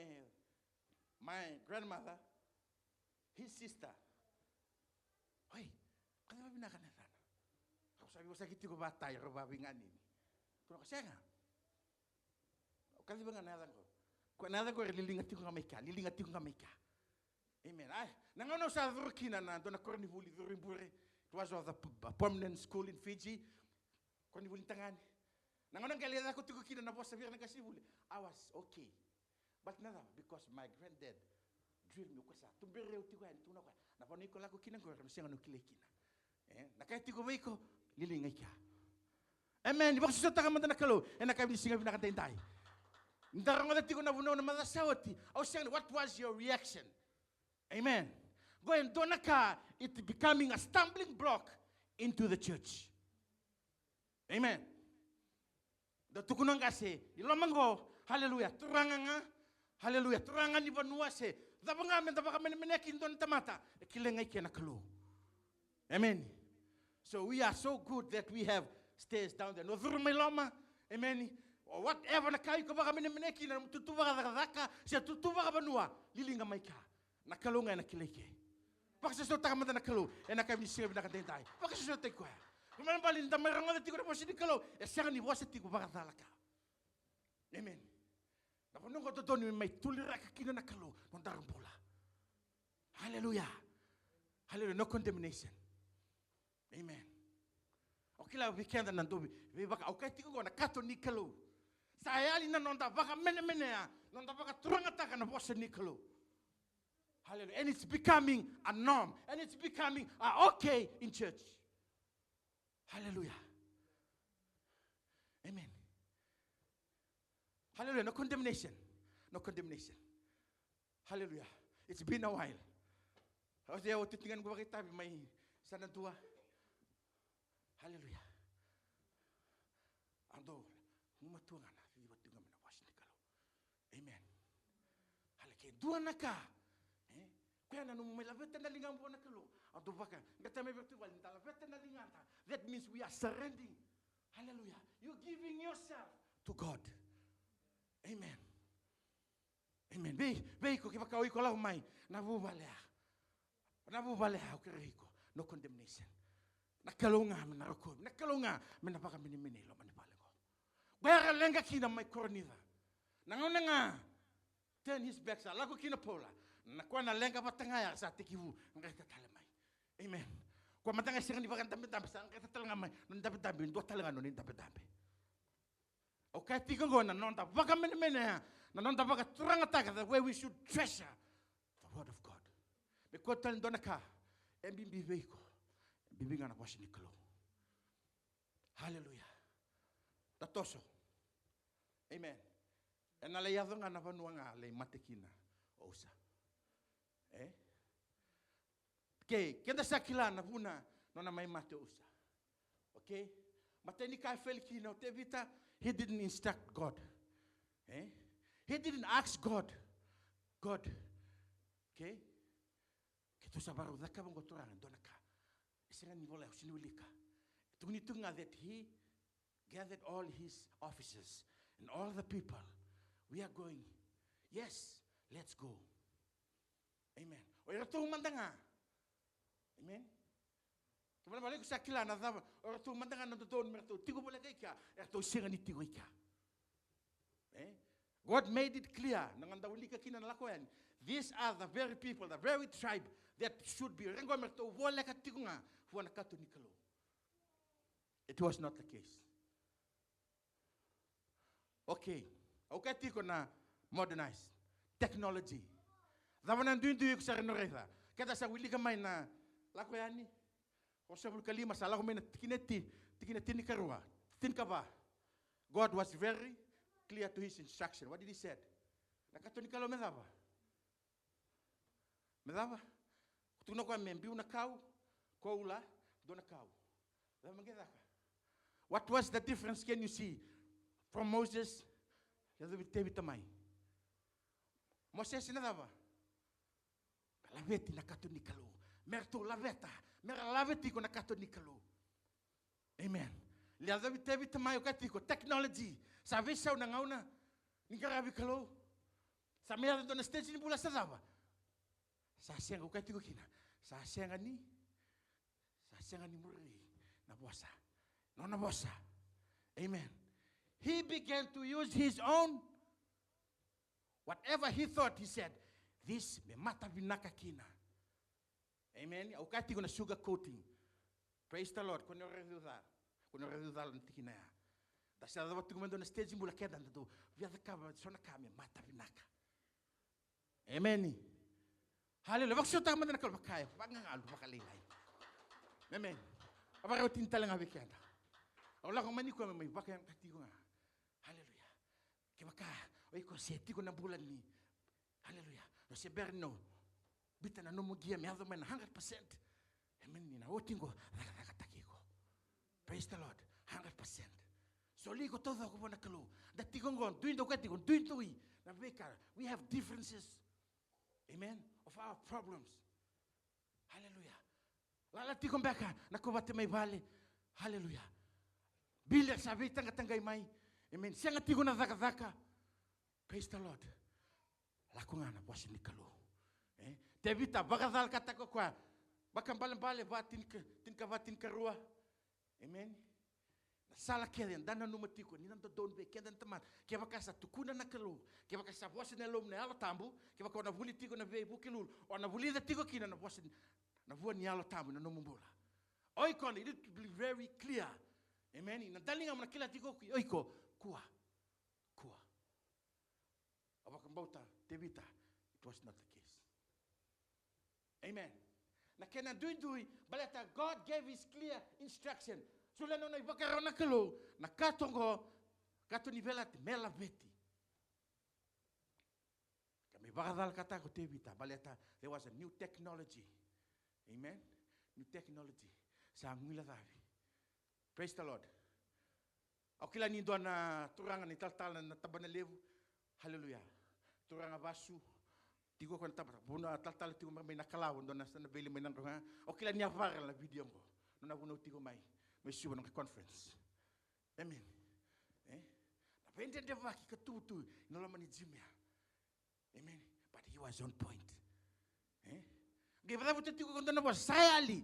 my grandmother, his sister. Oi, kaciva vinaka na yacana. Au sa veivosaki tiko vata, rau vaveiganeni. Tukuna o koya, sega. Au kaciva ga na yaca qo. Koya na yaca qo era liliga tiko ga mai kea, liliga tiko ga mai kea. Amen. Ai, na gauna au sa curu kina na dua na koronivuli curu i bure. It was a p-, p-, permanent school in Fiji. Koronivuli tagane. Na gauna qai lai caka tiko kina na vosa vei ira na qasenivuli, I was okay. But na cava, because my granddad drill me, o koya sa tuberi au tiko yani, tukuna o koya, na vanua iko lako kina qori, au na sega ni kilai kina. E, na ka e tiko vei iko, liliga i kea. Amen. Ni vakasosomitaka mada na Kalou ena yakavi ni siga vinaka daidai. Ni da rogoca tiko na vunau na macawa sa oti, au sega ni, what was your reaction? Amen. Qo e dua na ka, it becoming a stumbling block into the church. Amen. Da tukuna qase i loma qo, haleluya, turaga ga, haleluya, turaga ni vanua se cava ga me da vakamenemenea kina dua na tamata, e kilai ga i ke na Kalou. Amen. So we are so good that we have stairs down there. No curu mai loma, amen. O whatever na ka iko vakamenemenea kina, na tutu vakacakacaka se tutu vakavanua, liliga mai kea. Na Kalou ga ena kilai ke. Vakasosomitaka mada na Kalou ena yakavi ni siga vinaka daidai. Vakasosomitaki koya. Kena ibalebale ni da mai rogoca tiko na vosa ni Kalou, e sega ni vosa tiko vakacala ka. Amen. Na vanua qo dodonu me mai tuliraka kina na Kalou, nodaru bula. Haleluya. Haleluya. No condemnation. Amen. Au kila vei keda na dou vei, veivaka, au kaya tiko qo na kato ni Kalou. Sa yali na noda vakamenemenea, noda vakaturagataka na vosa ni Kalou. Hallelujah. And it's becoming a norm. And it's becoming a okay in church. Hallelujah. Amen. Hallelujah. No condemnation. No condemnation. Hallelujah. It's been a while. Au se oti tiko ga noqu vakaitavi mai Yasana Dua. Hallelujah. Au dau gumatua ga na ciciva tiko ga mai na vosa ni Kalou. Amen. Hale ke dua na ka. E? Koya na nomu mai laveta na ligamu vua na Kalou. Au dau vaka, qai mai vei iratou i vale, ni da laveta na ligada. That means we are surrendering. Hallelujah. You're giving yourself to God. Amen. Amen. Vei, vei iko kevaka o iko lako mai na vuvale ya. Na vuvale ya, au kerei iko. No condemnation. Na Kalou ga me na rokovi. Na Kalou ga me na vakamenemenei loma ni vale qo. Qo era leqa kina mai Korinica. Na gauna ga turn his back, sa lako kina Paula. Na koya na leqa vata ga ya sa tekivu qeta tale mai. Amen. Koya mada ga e sega ni vakadabedabe, sa qeta tale ga mai. Nona dabedabe, dua tale ga nona dabedabe. Au kaya tiko qo na noda vakamenemenea, na noda vakaturagataka, the way we should treasure the word of God. Me kua tale dua na ka e bibi vei iko, e bibi ga na vosa ni Kalou. Hallelujah. Da toso. Amen. Ena lai yaco ga na vanua ga lai mate kina o Usa. E? Okay, keda sa kila na vuna nona mai mate o Usa. Okay? Matai ni ka e fail kina o Tevita, he didn't instruct God. E? He didn't ask God. God. Okay? Keitou sa varau cakava oqo, Turaga, e dua na ka. E sega ni volai, au sega ni wilika. E tukuni tu ga that he gathered all his officers and all the people. We are going. Yes, let's go. Amen. O iratou mada ga. Amen. Kevaka iko sa kila na cava, o iratou mada ga na dodonu me ratou tiko voleka i kea, eratou sega ni tiko i kea. E? God made it clear, na gauna da wilika kina na Lako Yani. These are the very people, the very tribe that should be, re qo me ratou voleka tiko ga vua na kato ni Kalou. It was not the case. Okay. Au kaya tiko na modernize, technology. Cava na duidui iko sa raica? Keda sa wilika mai na Lako Yani ruasagavulu ka lima, sa lako mai na tikina ti, tikina tinikarua, tinikava. God was very clear to his instruction. What did he said? Na kato ni Kalou me cava? Me cava? Tukuna o koya me biu na kau, koula, dua na kau. Cava me qai caka? What was the difference can you see from Moses? Yacovi Tevita mai. Mosese na cava? Me laveti na kato ni Kalou. Me ratou laveta. Me ra laveti iko na kato ni Kalou. Amen. Yacovi Tevita mai, au kaya tiko, technology. Sa veisau na gauna ni qaravi Kalou. Sa mai yaco dua na stage ni bula sa cava? Sa sega, au kaya tiko kina. Sa sega ni, sa sega ni muri na vosa. Nona vosa. Amen. He began to use his own, whatever he thought, he said, this me mata vinaka kina. Amen. Au kaya tiko na sugar coating. Praise the Lord. Ko ni o raici cala. Ko ni o raici cala na tikina ya. Da sa cava tiko mai dua na stage bula keda da dau via cakava so na ka me mata vinaka. Amen. Hallelujah. Vakasautaka mada na Kalou, vakaya, vakagagalu vakalailai. Amen. A vakarau tini tale ga vei keda. Au lako mai nikua me mai vakayaga tiko ga. Hallelujah. Kevaka o iko se tiko na bula ni, hallelujah, o se bera ni o biuta na nomu gia me yaco mai na hundred percent. Amen. Ni na oti qo, cakacakataki iko. Praise the Lord. Hundred percent. Soli iko taucoko vua na Kalou. Da tiko qo, duidui, ka tiko duidui na veika. We have differences. Amen. Of our problems. Hallelujah. Lala tiko beka na kovate mai vale. Hallelujah. Bill sa veitaqataqai mai. Amen. Sega tiko na cakacaka. Praise the Lord. Lako ga na vosa ni Kalou. E? Tevita vakacalakataka o koya. Vakabalebale va tinika, tinikava, tinikarua. Amen. Na sala kece eda nanuma tiko ni na dodonu vei keda na tamata. Kevaka sa tukuna na Kalou, kevaka sa vosa na Yalomuni na Yalo Tabu, kevaka o na vuli tiko na veivukelulu, o na vulica tiko kina na vosa ni, na vua ni Yalo Tabu na nomu bula. O iko na, it will be very clear. Amen. Na daliga mo na kila tiko o iko, kua. Kua. A vakabauta Tevita, it was not the case. Amen. Na kena duidui, baleta God gave his clear instruction. Solia na nona ivakarau na Kalou, na kato qo, kato ni veiyalayalati, me laveti. Ka me vakacalakataka ko Tevita, baleta there was a new technology. Amen. New technology. Sa guilecavi. Praise the Lord. Au kila ni dua na turaga ni talatala na Tabana Levu. Haleluya. Turaga vasu. Tiko ko na tabana, vuna talatala tiko mai na Kalawa, dua na sa na veli mai na droga. Au kila ni a viral na video qo. Nona vunau tiko mai. Mai Suva na conference. Amen. E? Na veidredrevaki ka tu tu na loma ni jimia. Amen. But he was on point. E? Qai vacavuta tiko ko dua na vosa, sa yali.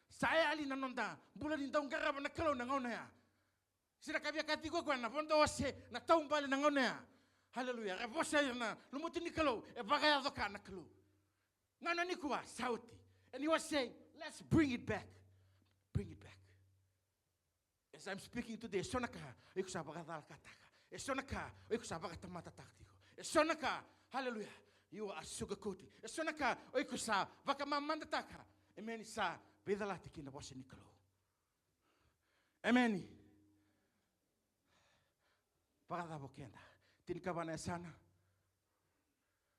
Sa yali na noda bula ni dau qarava na Kalou na gauna ya. Sira ka via ka tiko koya na vodo ose, na taubale na gauna ya. Haleluya. Era vosa ira na lumuti ni Kalou, e vakayaco ka na Kalou. Gauna nikua, sa oti. And he was saying, let's bring it back. Bring it back. As I'm speaking today, e so na ka o iko sa vakacalakataka. E so na ka o iko sa vakatamatataka tiko. E so na ka, hallelujah, you are sugar coating. E so na ka o iko sa vakamamadataka. Amen. Sa veicalati kina vosa ni Kalou. Amen. Vakacava o keda? tinikava na yasana.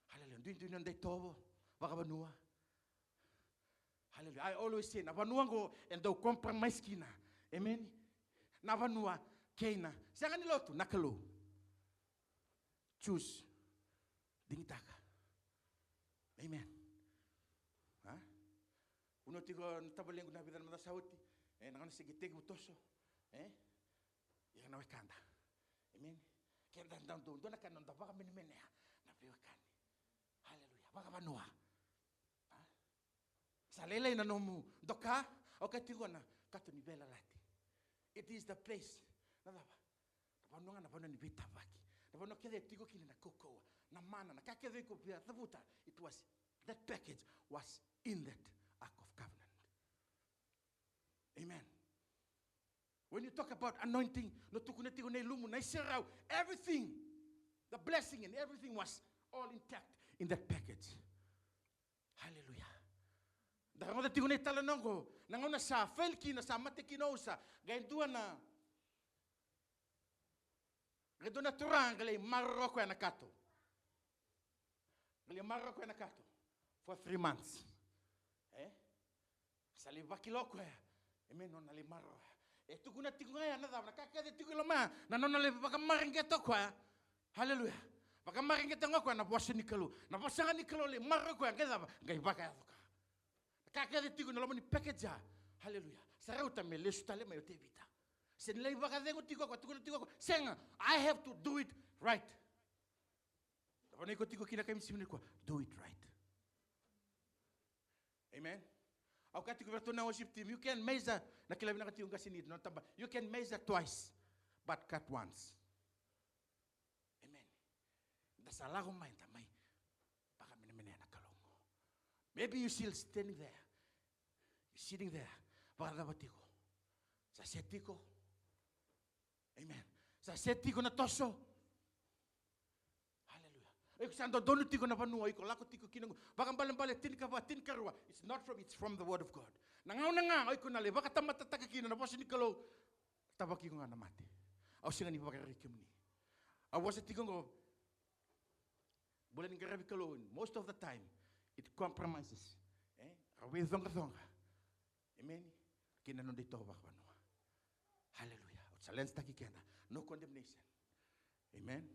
Haleluya. Duidui na noda itovo vakavanua. Haleluya. I always say, na vanua qo e dau compromise kina. Amen. Na vanua kei na, sega ni lotu, na Kalou. Choose. Digitaka. Amen. A? Vanua tiko na tavalequ na vica na macawa sa oti. E, na gauna se qai tekivu toso. E? Ira na wekada. Amen. Keda dau dua na ka noda vakamenemenea na veiwekani. Haleluya. Vakavanua. A? Sa lailai na nomu doka, au kaya tiko na kato ni veiyalayalati. It is the place. Na cava? Na vanua ga na vanua ni veitavaki. Na vanua kece e tiko kina na kaukauwa, na mana, na ka kece iko via cavuta. It was, that package was in that Ark of Covenant. Amen. When you talk about anointing, na tukuna tiko na ilumu, na iserau, everything, the blessing and everything was all intact in that package. Haleluya. Da rogoca tiko na italanoa qo, na gauna sa fail kina, sa mate kina o Usa, qai dua na, qai dua na turaga qai lai maroroya koya na kato. Qai lai maroroya koya na kato for three months. E? Sa lai vakila o koya. Amen, nona lai maroroya. E tukuna tiko ga ya na cava, na ka kece tiko i loma ya, na nona lai vakamareqeta o koya. Haleluya. Vakamareqeta ga o koya na vosa ni Kalou. Na vosa ga ni Kalou lai maroroya o koya, qai cava, qai vakayaco ka. Na ka kece tiko ena loma ni package ya. Haleluya. Sa rauta me lesu tale mai o Tevita. Se ni lai vakacegu tiko o koya, tukuna tiko o koya, sega, I have to do it right. Na vanua iko tiko kina, kai misi nikua, do it right. Amen. Au kaya tiko vei iratou na worship team, you can measure, na kila vinaka tiko qase ni nona taba, you can measure twice, but cut once. Amen. Da sa lako mai, da mai vakamenemenea na Kalou. Maybe you still standing there. You sitting there. Vakacava tiko? Sa set tiko? Amen. Sa set tiko na toso? Haleluya. Iko sa dodonu tiko na vanua iko lako tiko kina qo. Vakabalebale tinikava, tinikarua. It's not from, it's from the word of God. Na gauna ga o iko na lai vakatamatataka kina na vosa ni Kalou, tavaki iko ga na mate. Au sega ni vakarerei kemuni. Au vosa tiko qo, bula ni qaravi Kalou, most of the time it compromises. E? Ra veicoqacoqa. Amen. Kei na noda itovo vakavanua. Haleluya. Au challenge-taki keda. No condemnation. Amen.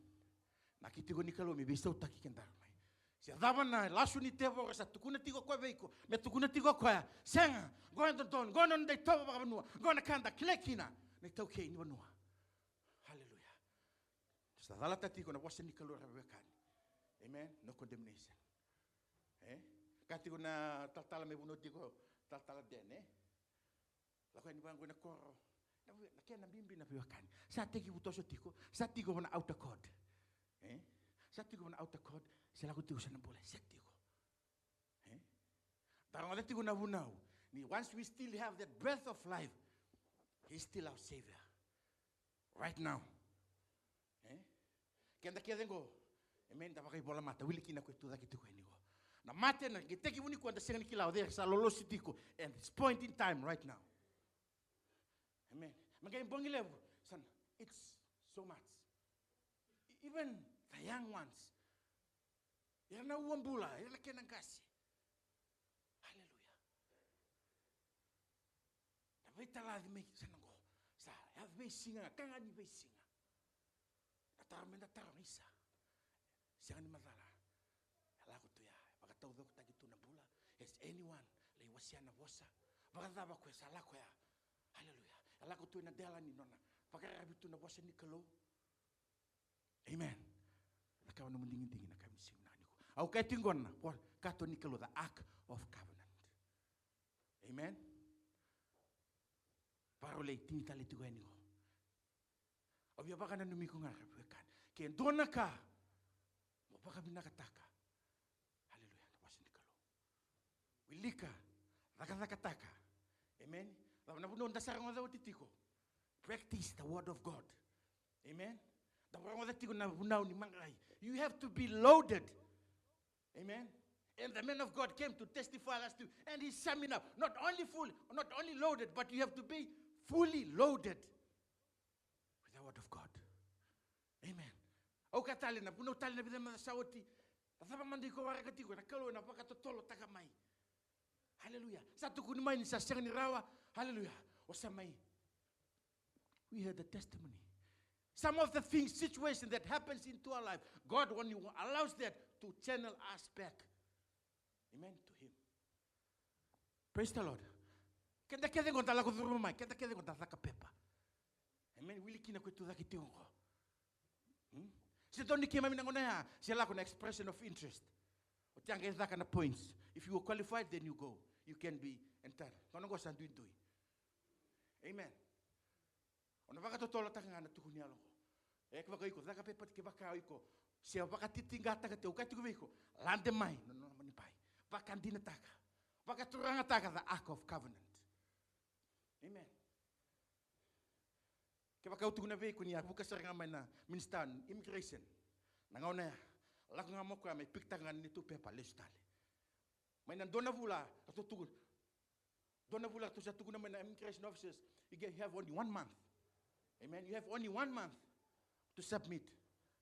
Na ki tiko ni Kalou me veisautaki keda mai. Se cava na lasu ni tevoro sa tukuna tiko o koya vei iko, me tukuna tiko o koya, sega, qo e dodonu, qo na noda itovo vakavanua, qo na ka da kilai kina na itaukei ni vanua. Haleluya. Sa calata tiko na vosa ni Kalou, ra veiwekani. Amen. No condemnation. E? Ka tiko na talatala me vunau tiko, talatala Den, e? Lako yani vaqo ena koro. Na vei-, na kena bibi na veiwekani. Sa tekivu toso tiko, sa tiko vana outer court. E? Sa tiko vana outer court, se lako tiko sa na bula, se tiko. E? Da rogoca tiko na vunau. Ni once we still have that breath of life, he's still our savior. Right now. E? Keda kece qo. Amen, da vakaivolamata, wili kina ko e tu cake tiko yani qo. Na mate na qai tekivu nikua, da sega ni kila o cei sa lolosi tiko. And it's point in time right now. Amen. Me qai bogi levu, sa na, it's so much. E-, even the young ones. Ira na uabula, ira na kena qase. Haleluya. Na veitalaci mai sa na qo. Sa yaco veisiga, ka ga ni veisiga. Na taro meda taro ga, isa. Sega ni macala. E lako tu ya, e vakataucokotaki tu na bula. Has anyone lai wasea na vosa? Vakacava ko e sa lako ya? Haleluya. E lako tu ena dela ni nona vakararavi tu na vosa ni Kalou. Amen. Na ka vei nomu digidigi na ka me siga na nikua. Au kaya tiko qo na, kato ni Kalou, the Ark of Covenant. Amen. Vakarau lai tini tale tiko yani qo. Au via vakananumi iko ga, ra veiwekani. Ke dua na ka mo vakavinakataka. Haleluya, na vosa ni Kalou. Wilika, cakacakataka. Amen. Cava na vunau da sa rogoca oti tiko? Practice the word of God. Amen. Da rogoca tiko na vunau ni magari. You have to be loaded. Amen. And the man of God came to testify last week, and he summed it up. Not only full, not only loaded, but you have to be fully loaded with the word of God. Amen. Au kaya tale, na vunau tale na vica na macawa sa oti. Na cava mada iko waraka tiko, na Kalou ena vakatotolotaka mai. Haleluya. Sa tukuni mai ni sa sega ni rawa. Haleluya. O sa mai. We heard the testimony. Some of the things, situation that happens into our life, God only allows that to channel us back. Amen to Him. Praise the Lord. Keda kece qo da lako curuma mai, keda kece qo da caka pepa. Amen. Wili kina ko e tu cake tiko qo. Hmm? Se dua ni keimami na gauna ya, se lako na expression of interest. O tea qai caka na points. If you are qualified, then you go. You can be entitled. Gauna qo sa duidui. Amen. O na vakatotolotaka ga na tukuni yalo qo. E kevaka iko caka pepa, kevaka iko se vakatitiqataka tiko, au kaya tiko vei iko, lade mai na nona mani bai. Vakadinataka. Vakaturagataka the Ark of Covenant. Amen. Kevaka au tukuna vei iko ni a vuka sara ga mai na minisita immigration, na gauna ya, lako ga mai o koya me pikitaka ga na neitou pepa, lesu tale. Mai na dua na vula, ratou tukuna. Dua na vula ratou sa tukuna mai na immigration officers, you get, you have only one month. Amen. You have only one month to submit.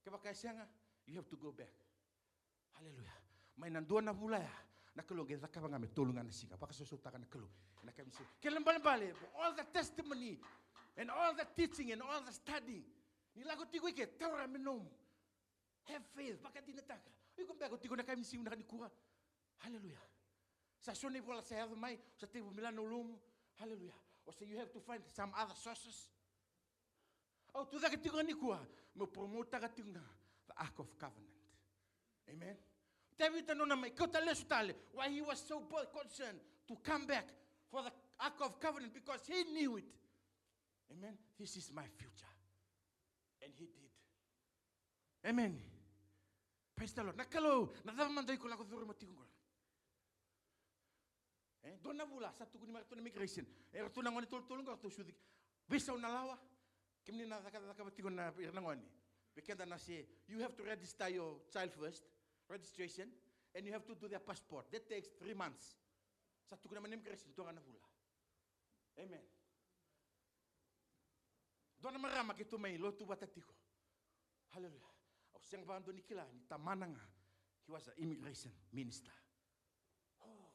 Kevaka e sega, you have to go back. Haleluya. Mai na dua na vula ya, na Kalou qai cakava ga me tolu ga na siga. Vakasausautaka na Kalou ena kena siga. Kena ibalebale, all the testimony and all the teaching and all the studying, ni lako tiko i ke, taura me nomu. Have faith, vakadinataka. O iko beka o tiko na kena siga na ka nikua. Haleluya. Sa so na ivola sa yaco mai, o sa tekivu mila na ulumu. Haleluya. O sa, you have to find some other sources. Au tu cake tiko ga nikua meu promote-taka tiko ga the Ark of Covenant. Amen. Tevita nona mai kauta lesu tale, why he was so bo-, concerned to come back for the Ark of Covenant, because he knew it. Amen. This is my future. And he did. Amen. Praise the Lord. Na Kalou, na cava mada iko lako curuma tiko qori? E dua na vula sa tukuni mai ratou na immigration. E ratou na gone tolutolu qo ratou sucu. Veisau na lawa. Kemuni na caka, cakava tiko na, ira na gone. Vei keda na se, you have to register your child first, registration, and you have to do their passport. That takes three months. Sa tukuna mai na immigration, dua ga na vula. Amen. Dua na marama keitou mai lotu vata tiko. Hallelujah. Au sega vakadua ni kila ni tamana ga, he was an immigration minister. Oh.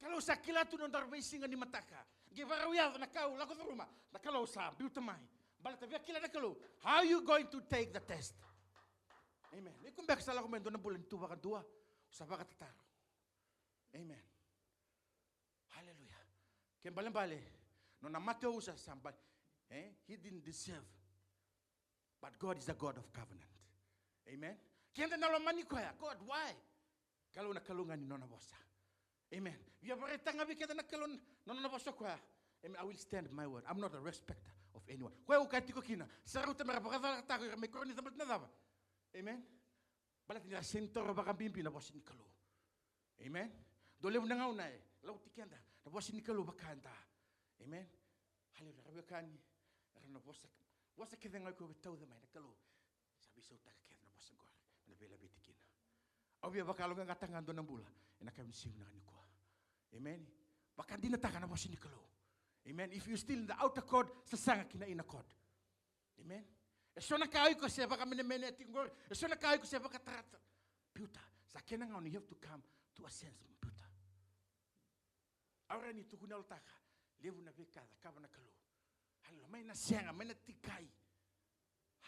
Kalou sa kila tu na nodaru veisiga ni mataka. Qai vakarau yaco na ka au lako curuma. Na Kalou sa biuta mai. Baleta via kila na Kalou. How you going to take the test? Amen. Iko beka sa lako mai dua na bula ni tu vakadua. Sa vakatataro. Amen. Hallelujah. Ke balebale, nona mate o usa sa bale, eh? He didn't deserve. But God is a God of covenant. Amen. Keda na lomani koya, God, why? Kalou na Kalou ga ni nona vosa. Amen. Via vakaraitaka ga vei keda na Kalou na nona vosa o koya. Amen. I will stand my word. I'm not a respecter of anyone. Koya au kaya tiko kina, sa rauta mera vakacalataka ira mai Korinica baleta na cava? Amen. Baleta ni ra sega ni taura vakabibi na vosa ni Kalou. Amen. Dua levu na gauna e lauti keda na vosa ni Kalou vaka eda. Amen. Haleluya. Ra veiwekani, era na vosa, vosa kece ga o iko e tauca mai na Kalou. Sa veisautaka kece na vosa qori me na veilaveti kina. Au via vakayaloqaqataka ga dua na bula ena kena siga vinaka nikua. Amen. Vakadinataka na vosa ni Kalou. Amen. If you still in the outer court, sasaga ki na inner court. Amen. E so na ka o iko se vakamenemenea tiko qori, e so na ka o iko se vakataratara. Biuta, sa kena gauna you have to come to a sense, biuta. Au rawa ni tukuna yalotaka, levu na veika e cakava na Kalou. Haleluya, mai na sega, mai na tikai.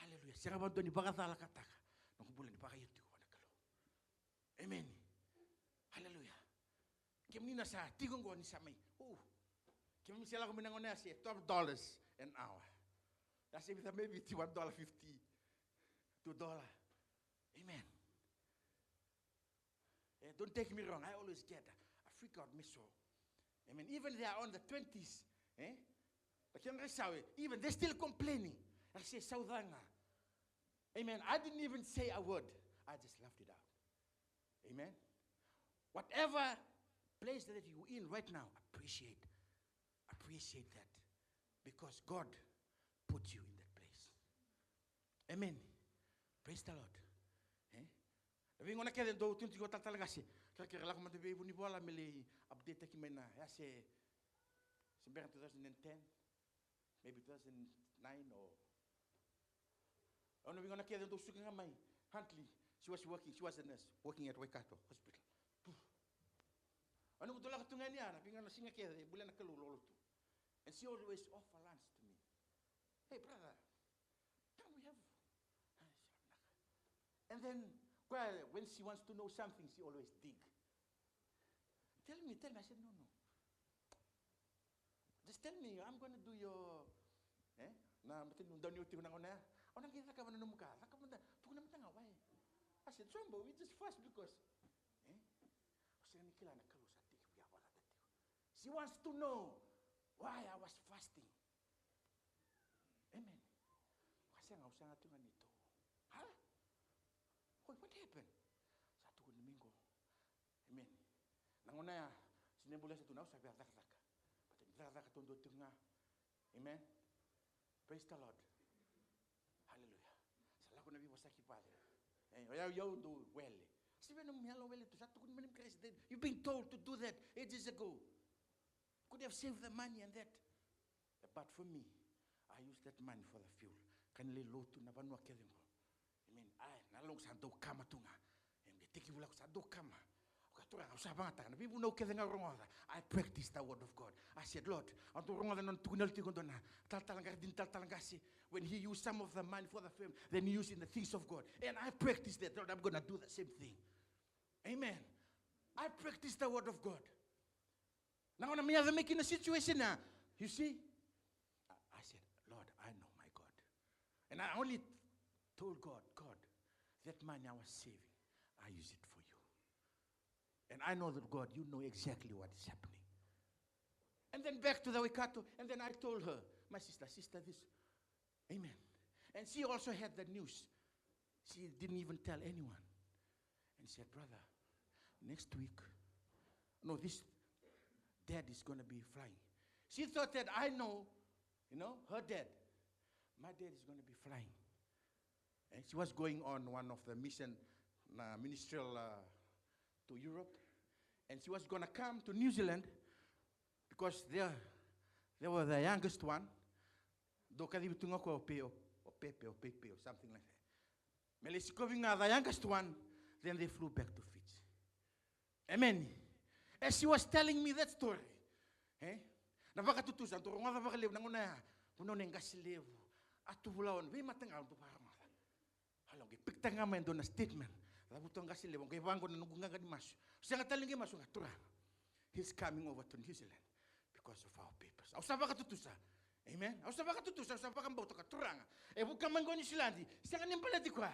Haleluya, sega vakadua ni vakacalakataka noqu bula ni vakaio tiko vua na Kalou. Amen. Haleluya. Kemuni na sa tiko qo ni sa mai. Oh. Kemuni se lako mai na gauna ya se twelve dollars an hour. Ya se vica mai Viti, one dollar fifty, two dollar. Amen. Eh, don't take me wrong. I always get a freak out me so. Amen. Even they are on the twenties. Eh? Like young Resawe, even they're still complaining. I say, Saudanga. Amen. I didn't even say a word. I just laughed it out. Amen. Whatever place that you in right now, appreciate. Appreciate that. Because God put you in that place. Amen. Praise the Lord. Eh? Na veigona kece dou tunu tiko talatala qase. Kerekere lako mada vei Vunivola me lai update taki mai na ya se, se bera two thousand and ten. Maybe two thousand nine or. Au na veigona kece dou suka ga mai. Huntley, she was working, she was a nurse working at Waikato Hospital. Au na dau lako tu ga yani ya na veigauna, siga kece e bulia na Kalou lolo tu. And she always offer lunch to me. "Hey, brother, come, we have." And then, koya, when she wants to know something, she always dig. "Tell me, tell me." I said, "No, no. Just tell me, I'm gonna do your," eh? Na matanitu, dau ni oti na gauna ya. "Au na qai cakava na nomu ka, cakava mada, tukuna mada ga why." I said, "Sombo, we just fast because," eh? Au sega ni kila na Kalou sa tekivu vakacava tiko. She wants to know why I was fasting. Amen. Au sega, au sega tu ga ni tou. Ha? Oi, what happened? Sa tukuni mai qo. Amen. Na gauna ya, si nebulesa tu na, au sa via cakacaka. But ni cakacaka taudua tiko ga. Amen. Praise the Lord. Hallelujah. Sa lako na veivosaki vale. Eh, o yau, yau dau wele. Sa vei na mea lo wele tu, sa tukuni mai na immigration. You've been told to do that ages ago. Could have saved the money and that. But for me, I use that money for the fuel. Ka ni lai lotu na vanua kece qo. Amen. Ai, na lou sa dau kama tu ga. Em, de tekivu lako sa dau kama. Oka, Turaga, au sa vagataka na veivunau kece ga au rogoca. I practice the word of God. I said, "Lord, au dau rogoca na nona tukuna tiko dua na talatala qase, dina talatala qase. When he used some of the money for the firm, then he used in the things of God. And I practice that. Lord, I'm gonna do the same thing." Amen. I practice the word of God. Na gauna me yaco mai kina na situation ya, you see, I, I said, "Lord, I know my God." And I only told God, "God, that money I was saving, I use it for you. And I know that, God, you know exactly what is happening." And then back to the Waikato, and then I told her, "My sister, sister, this." Amen. And she also had the news. She didn't even tell anyone. And said, "Brother, next week, no, this dad is gonna be flying." She thought that I know, you know, her dad. "My dad is gonna be flying." And she was going on one of the mission, uh, ministerial, uh, to Europe. And she was gonna come to New Zealand because they, they were the youngest one. Dau kacivi tu ga o koya o Pe-, o, o Pepe, o Pepe, or something like that. Me lai sikovi ga the youngest one, then they flew back to Fiji. Amen. As she was telling me that story, eh? Na vakatutusa, dau rogoca vakalevu na gauna ya. Vunau ni qase levu. A tu vula ono, veimataqali dau vakarogoca. Au qai pick-taka ga mai e dua na statement. Cavuta o qase levu, qai vaqo na noqu qaqa ni masu. Sega tale ni qai masu ga, Turaga. He's coming over to New Zealand because of our papers. Au sa vakatutusa. Amen. Au sa vakatutusa, au sa vakabauta ka Turaga. E vuka mai qo Niusiladi, sega ni baleti koya.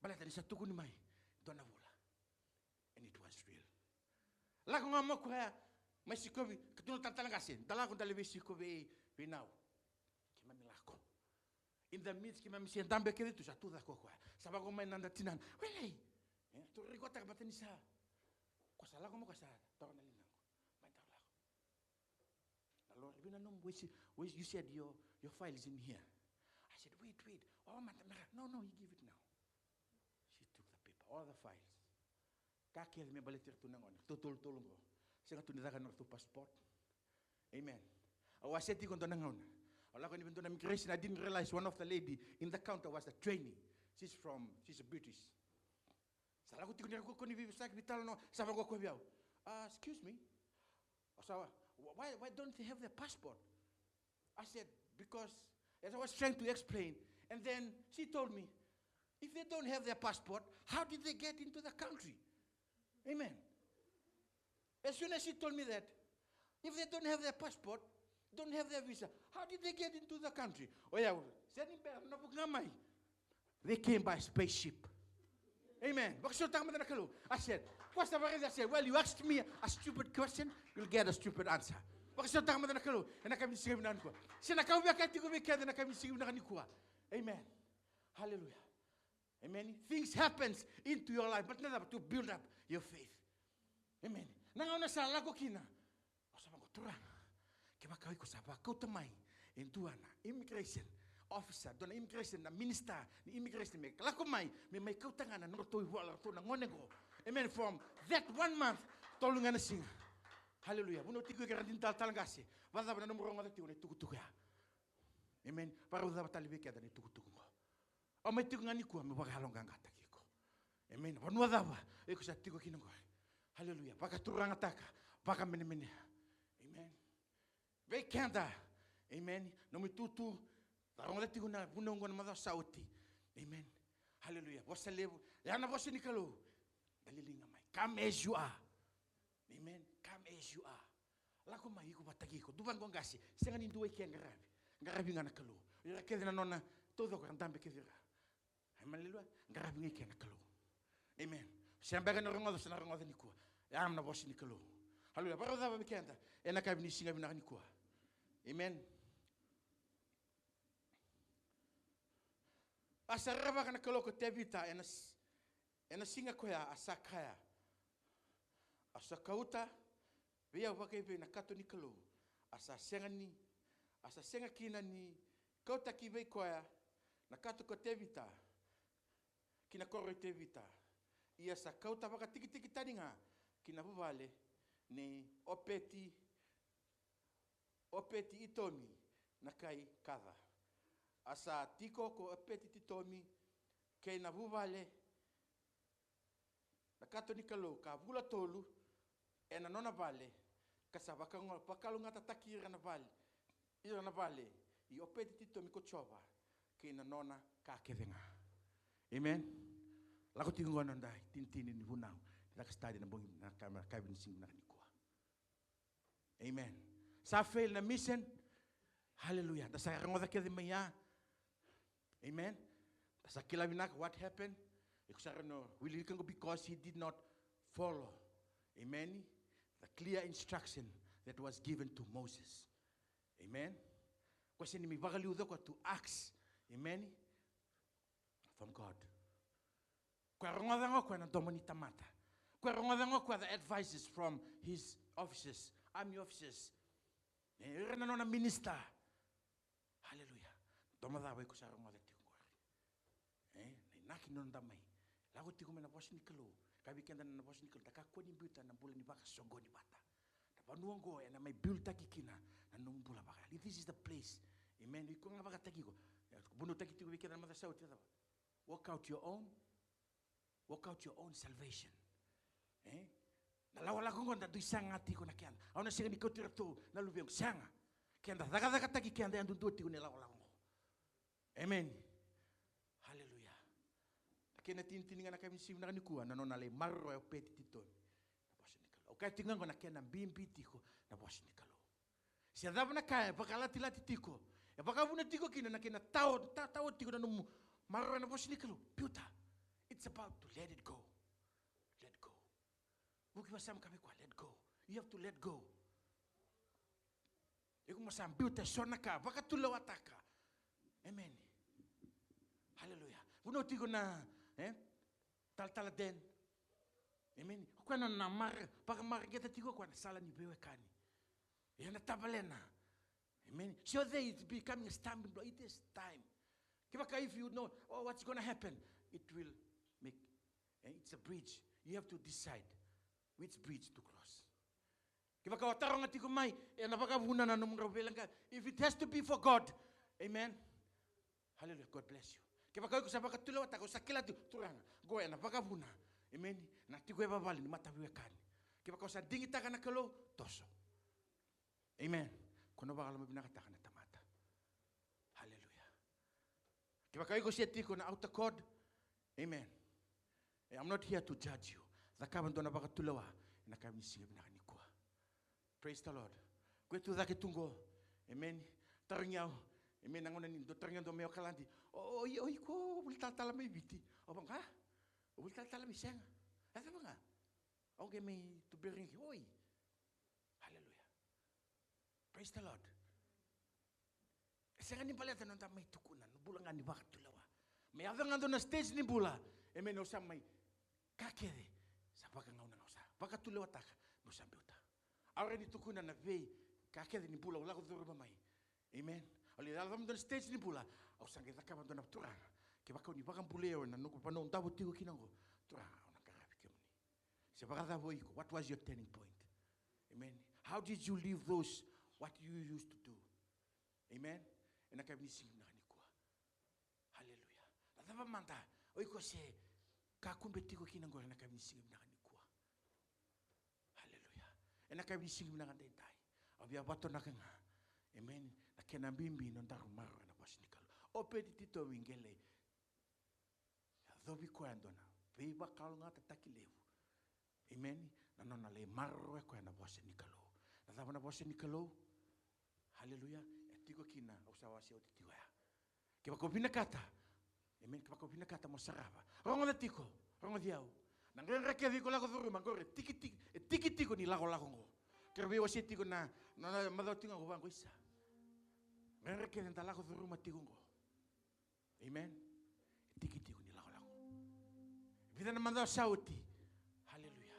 Baleta ni sa tukuni mai, dua na vula. And it was real. Lako ga mai o koya, mai sikovi, ka tu na talatala qase, da lako da lai veisikovi vei Nau. Keimami lako. In the midst, keimami se dabe kece tu, sa tu cake o koya. Sa vaqo mai na noda tinana. Welei. E, tu rikotaka baleta ni sa. Ko sa lako mai, ko sa taura na ligamu. Mai dau lako. Na lori, vei na nomu, where is, where is, you said your, your file is in here. I said, "Wait, wait. Oh, mata, mera." "No, no, he give it now." She took the paper, all the files. Ka kece me baleti iratou na gone, totolutolu qo. Sega tu ni caka na nodratou passport. Amen. Au a seti iko dua na gauna. Au lako yani vei dua na immigration, I didn't realize one of the lady in the counter was a trainee. She's from, she's a British. Sa lako tiko ni ra kua ni veivosaki, veitalanoa, sa vaqo o koya vei au. "Ah, excuse me." Au sa, "Why, why don't they have their passport?" I said, "Because," as I was trying to explain, and then she told me, "If they don't have their passport, how did they get into the country?" Amen. As soon as she told me that, "If they don't have their passport, don't have their visa, how did they get into the country?" Oya, sega ni bera, na vuka ga mai. "They came by spaceship." Amen. Vakasautaka mada na Kalou. I said, ko sa vakaraica, I said, "Well, you asked me a stupid question, you'll get a stupid answer." Vakasautaka mada na Kalou ena yakavi ni siga vinaka nikua. Se na ka au via kaya tiko vei keda ena yakavi ni siga vinaka nikua. Amen. Hallelujah. Amen. Things happens into your life, but na cava, to build up your faith. Amen. Na gauna sa lako kina, au sa vaqo, Turaga, kevaka o iko sa vakauta mai e dua na immigration officer, dua na immigration, na minister ni immigration, me lako mai, me mai kauta ga na nodratou ivola, ratou na gone qo. Amen. From that one month, tolu ga na siga. Hallelujah. Vunau tiko ike ra dina talatala qase. Vakacava na nomu rogoca tiko na itukutuku ya? Amen. Vakarau cava tale vei keda na itukutuku qo? Au mai tiko ga nikua meu vakayaloqaqataki iko. Amen. Vanua cava o iko sa tiko kina oqori? Haleluya. Vakaturagataka, vakamenemenea. Amen. Vei keda. Amen. Nomu itutu, da rogoca tiko na vunau oqo na macawa sa oti. Amen. Haleluya. Vosa levu. Ya na vosa ni Kalou. Da liliga mai. Come as you are. Amen. Come as you are. Lako mai iko vata kei iko. Dua vaqo qase. Sega ni dua i ke qaravi. Qaravi ga na Kalou. Ira kece na nona taucoko era dabe kece ira. Amen, aleluya. Qaravi ga i ke na Kalou. Amen. Se beka na rogoca, se na rogoca nikua. Ya na vosa ni Kalou. Aleluya. Varau cava vei keda ena yakavi ni siga vinaka nikua. Amen. A sa rerevaka na Kalou ko Tevita ena s-, ena siga koya a sa kaya, a sa kauta vei au vakaivei na kato ni Kalou, a sa sega ni, a sa sega kina ni kautaki vei koya na kato ko Tevita, ki na koro i Tevita. Ia sa kauta vakatikitiki tani ga ki na vuvale nei Opeti, Opeti Itomi na kai Kaca. A sa tiko ko Opeti Itomi kei na vuvale na kato ni Kalou ka vula tolu ena nona vale, ka sa vaka-, vakalougatataki ira na vale, ira na vale i Opeti Itomi ko Jiova kei na nona ka kece ga. Amen. Lako tiko qo na noda itinitini ni vunau ni caka study na bogi, na ka-, na yakavi ni siga vinaka nikua. Amen. Sa fail na mission. Haleluya. Da sa rogoca kece mai ya. Amen. Da sa kila vinaka what happened. Iko sa raica na wilika qo, because he did not follow. Amen. The clear instruction that was given to Moses. Amen. Ko sega ni mai vakaliuca o koya to ask. Amen. From God. Koya rogoca ga o koya na domo ni tamata. Koya rogoca ga o koya the advices from his officers, army officers. E, ira na nona minister. Haleluya. Domo cava iko sa rogoca tiko qori? E, na inaki ni noda mai lako tiko mai na vosa ni Kalou. Ka vei keda na vosa ni Kalou, da kakua ni biuta na bula ni vakasoqoni vata. Na vanua oqo ena mai build-taki kina na nomu bula vakayalo. This is the place. Amen. Iko ga vakataki iko. E, vunautaki tiko vei keda na macawa sa oti, cava? Work out your own, work out your own salvation. E? Na lakolako oqo da dui saga tiko na keda. Au na sega ni kauti iratou na luvequ, sega. Keda cakacakataki keda yadudua tiko na lakolako oqo. Amen. Haleluya. Na kena itinitini ga na yakavi ni siga vinaka nikua, na nona lai maroroya o Opeti Itomi na vosa ni Kalou. Au kaya tiko ga oqo na kena bibi tiko na vosa ni Kalou. Se cava na ka e vakalatilati tiko, e vakavuna tiko kina na kena tao, ta-, tao tiko na nomu maroroya na vosa ni Kalou, biuta. It's about to let it go. Let go. Vuki vakasama ka vei koya, let go. You have to let go. Iko mo sa biuta eso na ka, vakatulewataka. Amen. Haleluya. Vunau tiko na, e, talatala Dan. Amen. O koya na, na mara-, vakamareqeta tiko o koya na sala ni veiwekani. Ia na tavalena. Amen. So there it's becoming a stumbling block. It is time. Kevaka if you know, oh, what's gonna happen, it will make, eh, it's a bridge. You have to decide which bridge to cross. Kevaka o taroga tiko mai, ena vakavuna na nomu qaravi veilaga. If it has to be for God, amen. Hallelujah, God bless you. Kevaka iko sa vakatulewataka, o sa kila tu, Turaga, qo ena vakavuna. Amen. Na tiko e vavale ni mataveiwekani. Kevaka o sa digitaka na Kalou, toso. Amen. Ko na vakalomavinakataka na tamata. Hallelujah. Kevaka iko se tiko na outer court, amen. Eh, I'm not here to judge you. Cakava dua na vakatulewa ena yakavi ni siga vinaka nikua. Praise the Lord. Ko e tu cake tu qo. Amen. Tarogi au. Amen. Na gauna ni dua tarogi au dua mai Okaladi. O, o, o iko vuli talatala mai Viti? Au vaka, o vuli talatala mai Sega. E cava ga? Au qai mai Tuberegi. Oi. Hallelujah. Praise the Lord. E sega ni baleta na noda mai tukuna, na bula ga ni vakatulewa. Me yaco ga dua na stage ni bula, amen, au sa mai, ka kece sa vakagauna ga, au sa vakatulewataka, meu sa biuta. Au rawa ni tukuna na veika kece ni bula au lako curuma mai. Amen. Au lai yaco mai dua na stage ni bula, au sa qai cakava dua na, Turaga, kevaka o ni vakabulai au ena noqu vanua au davo tiko kina oqo, Turaga, au na qaravi kemuni. Se vakacava o iko, what was your turning point? Amen. How did you leave those what you used to do? Amen. Ena yakavi ni siga vinaka nikua. Hallelujah. Na cava mada o iko se Kakua me tiko kina oqori ena yakavi ni siga vinaka nikua. Haleluya. Ena yakavi ni siga vinaka daidai. Au via vatonaka ga. Emeni. Na kena bibi na nodaru maroroya na vosa ni Kalou. O Peti Titovi qai lai yacovi koya e dua na veivakalougatataki levu. Emeni. Na nona lai maroroya koya na vosa ni Kalou. Na cava na vosa ni Kalou? Haleluya. E tiko kina, au sa wasea oti tiko ya. Kevaka o vinakata. Emeni. Kevaka o vinakata mo sarava. Rogoca tiko. Rogoci au. Na dredre kece iko lako curuma oqori, e tiki tiko, e tiki tiko ni lakolako oqo. Keirau veiwasei tiko na, na, na macawa tiko ga ko vaqo isa. Dredre kece eda lako curuma tiko oqo. Amen. E tiki tiko ni lakolako. Vica na macawa sa oti. Haleluya.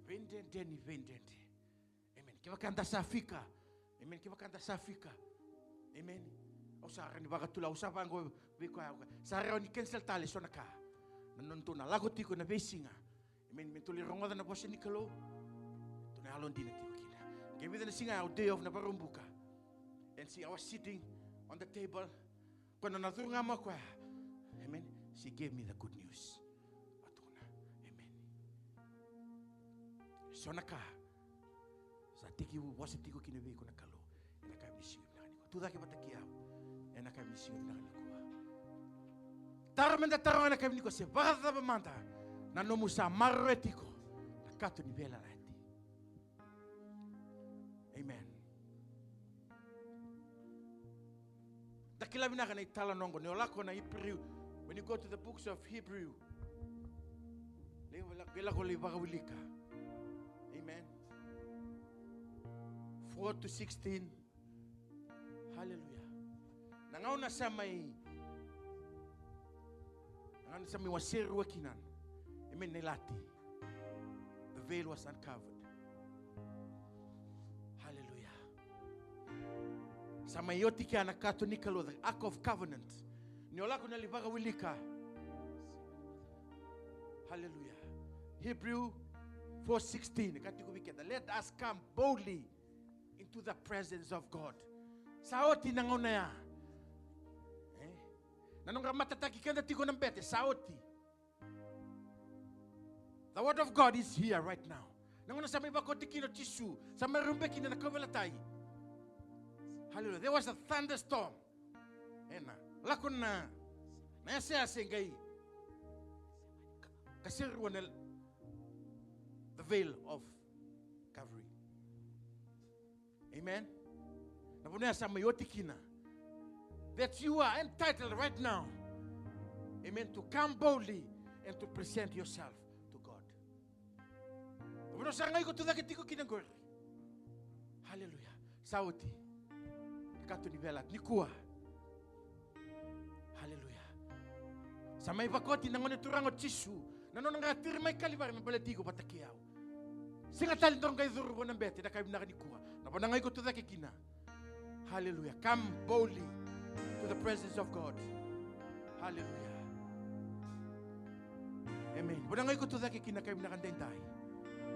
Veidredre ni veidredre. Amen. Kevaka da sa fika. Amen. Kevaka da sa fika. Amen. Au sa rawa ni vakatula, au sa vaqo vei koya, au sa rawa ni cancel tale eso na ka. Na nodatou na lako tiko na veisiga. Amen. Me tou lai rogoca na vosa ni Kalou. Tou na yalodina tiko kina. Ke vica na siga au day off na Vakaraubuka. And see, I was sitting on the table. Koya na nona curu ga mai o koya. Amen. She gave me the good news. Au tukuna. Amen. Eso na ka. Sa tekivu vosa tiko kina vei iko na Kalou. Ena yakavi ni siga vinaka nikua. Tu cake vata kei au. Ena yakavi ni siga vinaka nikua. Taro meda taroga ena yakavi nikua, se vakacava mada na nomu sa maroroya tiko na kato ni veiyalayalati. Amen. Da kila vinaka na italanoa oqo, ni o lako na Hebrew. When you go to the books of Hebrew, lai lako, lai lako lai vakawilika. Amen. Four to sixteen. Haleluya. Na gauna sa mai, na gauna sa mai wase rua kina. Amen. Na ilati. The veil was uncovered. Haleluya. Sa mai oti kea na kato ni Kalou, the Ark of Covenant. Ni o lako na lai vakawilika. Haleluya. Hebrew four sixteen, ka tiko vei keda. Let us come boldly into the presence of God. Sa oti na gauna ya. E? Na noqu matataki keda tiko na bete, sa oti. The word of God is here right now. Na gauna sa mai vakoti kina o Jisu, sa mai rube kina na kauveilatai. Hallelujah. There was a thunderstorm. Ena lako na, na yaseyase qai kaserua na, the veil of covering. Amen. Na vanua ya sa mai oti kina. That you are entitled right now. Amen. To come boldly and to present yourself to God. Na vanua sa qai iko tucake tiko kina qori. Hallelujah. Sa oti. Kato ni vela nikua. Haleluya. Sa mai vakoti na Gone Turaga o Jisu, na nona qai tiri mai Kalivari me baleti iko vata kei au. Sega tale ni dau qai curu vua na bete, na ka vinaka nikua. Na vanua ga iko tucake kina. Haleluya. Come boldly to the presence of God. Haleluya. Amen. Vanua ga iko tucake kina, ka vinaka daidai.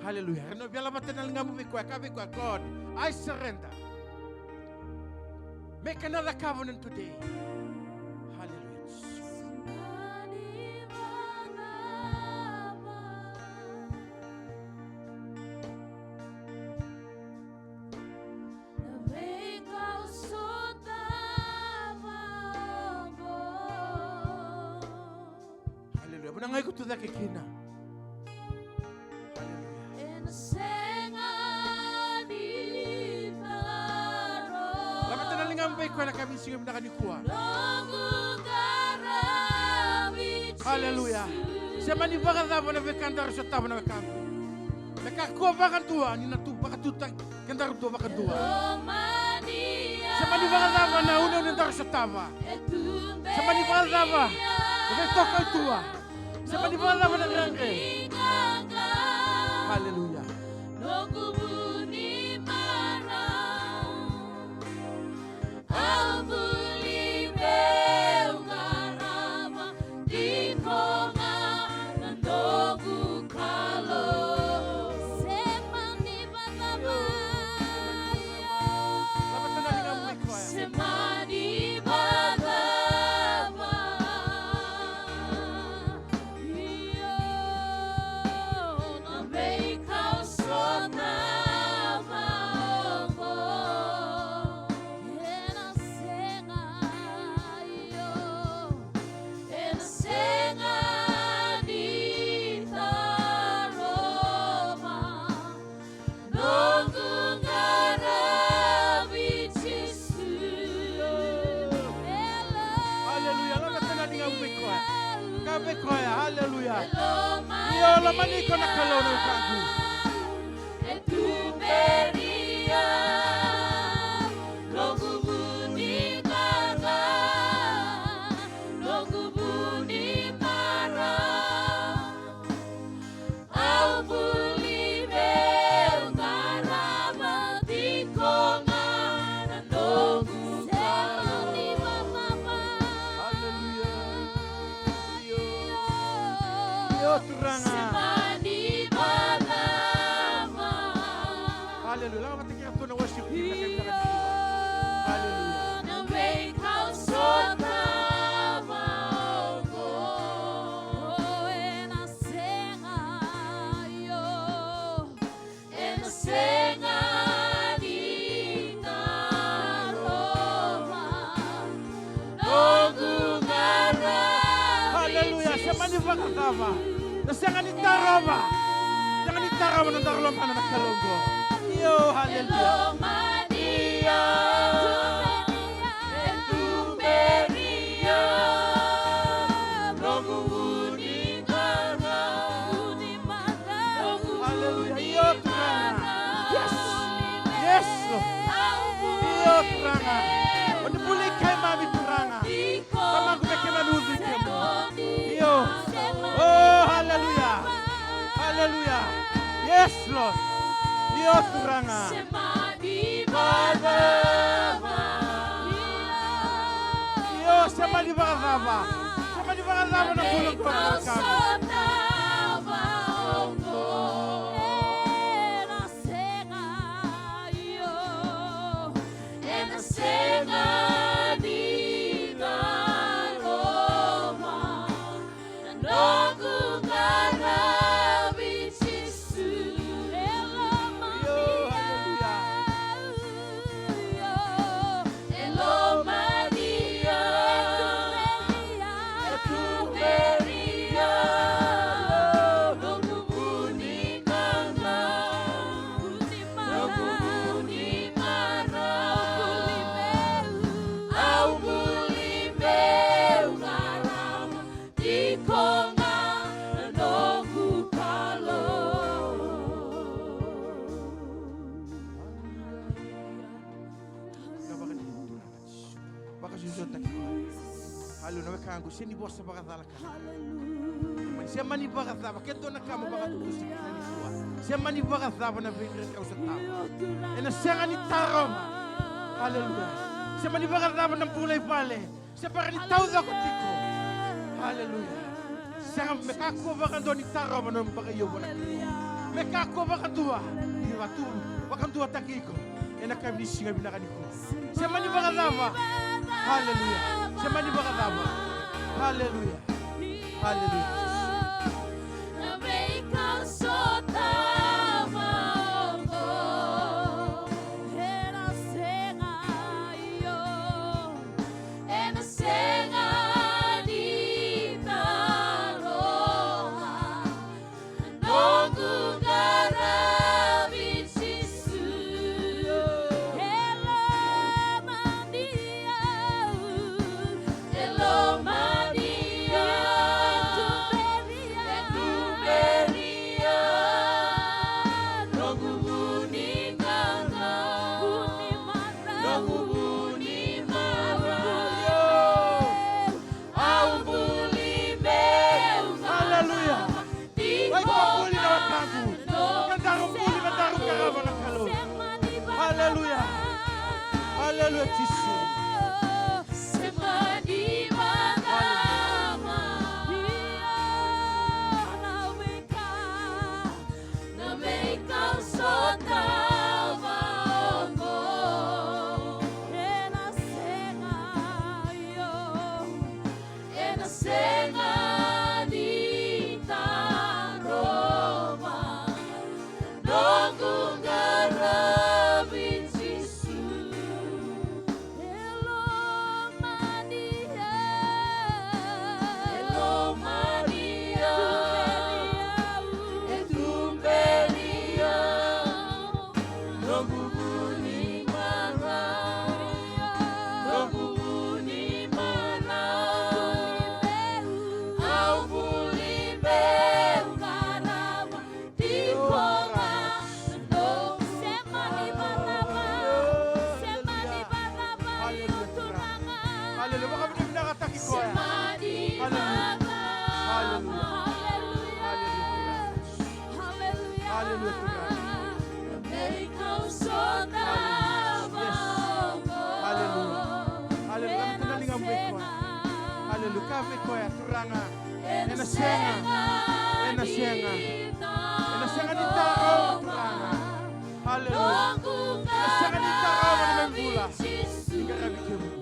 Hallelujah. Raica, via lavata na ligamu vei koya, kaya vei koya, God, I surrender. Make another covenant today. Hallelujah. Hallelujah. Vanua ga iko tucake kina. Hallelujah. Laveta na ligamu vei koya na yakavi ni siga vinaka nikua. Hallelujah. Se mani vakacava na veika daru sotava na wekaqu. Me kakua vakadua ni na tu vakatutaki. Kedaru dua vakadua. Se mani vakacava na uneune daru sotava. Se mani vakacava na veitokaitua. Se mani vakacava na dredre. Hallelujah. Au vuli meu qarava, iko ga na noqu Kalou. Se mani vakacava, se mani vakacava, Mani iko na Kalou na wekaqu. E tuberi au noqu vu ni qara, noqu vu ni qara. Au buli meu qarava tiko ga na noqu Kalou. Aleluya. Io. Io, Turaga. Aleluya. Lako vata kei ratou na worship team na kai vinaka ni siga. Aleluya. Na veika au sotava oqo, ena sega, io, ena sega ni tarova noqu qaravi. Aleluya. Se mani vakacava na sega ni tarova, sega ni tarova na noda lomana na Kalou oqo. Io, aleluya. Aleluya. Io, Turaga. Yes. Yes, Lord. Io, Turaga. O ni buli keimami, Turaga. Tamaqu, me keimami ucui kemuni. Io. Oh, aleluya. Aleluya. Yes, Lord. Io, Turaga. Io, se mani vakacava. Se mani vakacava na bula qo na wekaqu. Ena sega ni tarova noqu qaravi Jisu. Io, aleluya. Io, e lomani au, e tuberi au noqu vu ni qara, noqu vu ni qara. Au buli meu qarava tiko ga na noqu Kalou. Vakasusuataki koya. Aleluya, na wekaqu, se ni vosa vakacala ka. Mani se mani vakacava, ke dua na ka mo vakatubusi kina nikua. Se mani vakacava na veidredre au sotava. Ena sega ni tarova. Aleluya. Se mani vakacava na bula i vale. Se bera ni taucoko tiko. Aleluya. Sega, me kakua vakadua ni tarova na nomu vakaio vua na Kalou. Me kakua vakadua ni vatu vakaduataki iko ena yakavi ni siga vinaka nikua. Se mani vakacava. Aleluya. Se mani vakacava. Aleluya. Aleluya. Na veika au sotava oqo, ena sega, io, ena sega ni tarova noqu qaravi Jisu. E lomani au, e lomani au, e tuberi au noqu vu ni qara, noqu vu ni qara. Au buli meu. Aleluya. Iko buli na wekaqu. Ka daru buli, ka daru qarava na Kalou. Aleluya. Aleluya, Jisu. Na veika au sotava oqo, ena sega, io, ena sega ni tarova noqu qaravi Jisu. Haleluya, Turaga. Yes. Haleluya. Haleluya. Ena sega. Haleluya. Ka vei koya, Turaga. Ena sega. Ena sega. Ena sega ni tarova, Turaga. Haleluya. Ena sega ni tarova na nomu bula. Ni qaravi kemuni.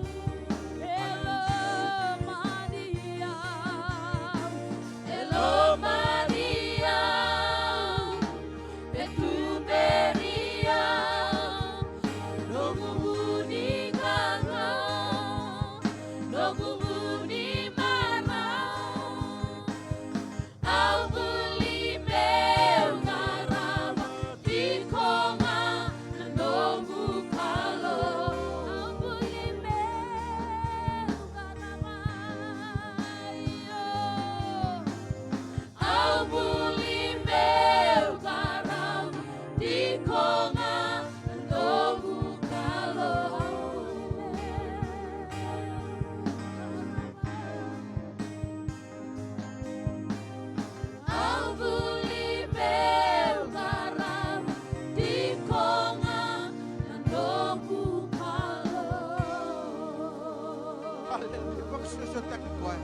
Haleluya. Vakasosomitaki koya.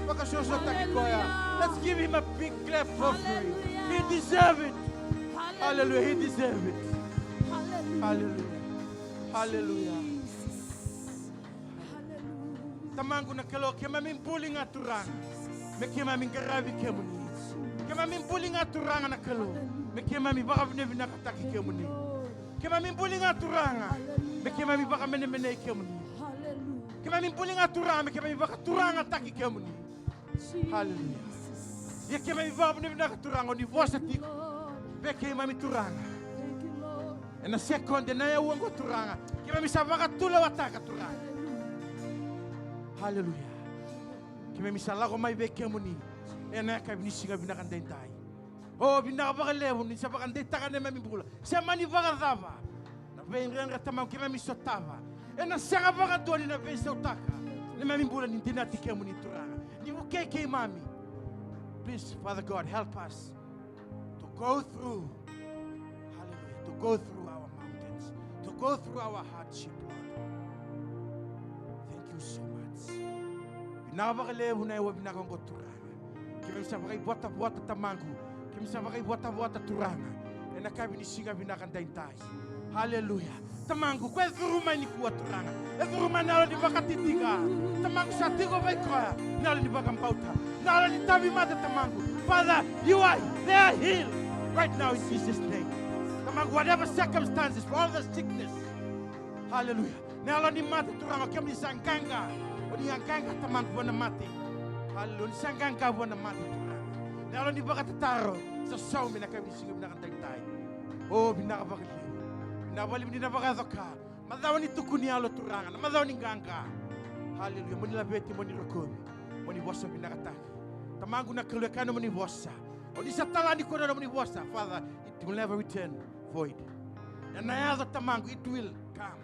Vakasosomitaki koya. Let's give him a big clap offering. He deserve it. Haleluya. He deserve it. Haleluya. Haleluya. Tamaqu na Kalou, keimami buli ga, Turaga, me keimami qaravi kemuni. Keimami buli ga, Turaga na Kalou, me keimami vakavinavinakataki kemuni. Keimami buli ga, Turaga, me keimami vakamenemenei kemuni. Keimami buli ga, Turaga, me keimami vakaturagataki kemuni. Haleluya. Ia keimami vakavinavinaka, Turaga, o ni vosa tiko vei keimami, Turaga. Ena sekodi, ena aua oqo, Turaga, keimami sa vakatulewataka, Turaga. Haleluya. Keimami sa lako mai vei kemuni ena yakavi ni siga vinaka daidai. O, vinaka vakalevu ni sa vakadeitaka na neimami bula. Se mani vakacava na veidredre, Tamaqu, keimami sotava, ena sega vakadua ni na veisautaka na neimami bula ni dinati kemuni, Turaga, ni vukei keimami. Please, Father God, help us to go through, hallelujah, to go through our mountains, to go through our hardship, Lord. Thank you so much. Vinaka vakalevu na aua vinaka oqo, Turaga. Keimami sa vakaivotavota, Tamaqu. Keimami sa vakaivotavota, Turaga, ena yakavi ni siga vinaka daidai. Haleluya. Tamaqu, ko e curu mai nikua, Turaga, e curu mai na yalo ni vakatitiqa. Tamaqu, sa tiko vei koya na yalo ni vakabauta, na yalo ni tauvimate, Tamaqu. Father, you are, they are healed right now in Jesus' name. Tamaqu, whatever circumstances, for all the sickness. Haleluya. Na yalo ni mate, Turaga, o kemuni sa qaqa. O ni a qaqa, Tamaqu, vua na mate. Haleluya. O ni sa qaqa vua na mate, Turaga. Na yalo ni vakatataro sa saumi ena yakavi ni siga vinaka daidai. O, vinaka vakalevu. Vinaka vakalevu ni na vakayaco ka. Macawa ni tukuni yalo, Turaga, na macawa ni qaqa. Haleluya. Mo ni laveti, mo ni rokovi, mo ni vosa vinakataki. Tamaqu na Kalou, e kaya na nomuni vosa, o ni sa tala nikua na nomuni vosa, Father, it will never return void. Ena yaco, Tamaqu, it will come.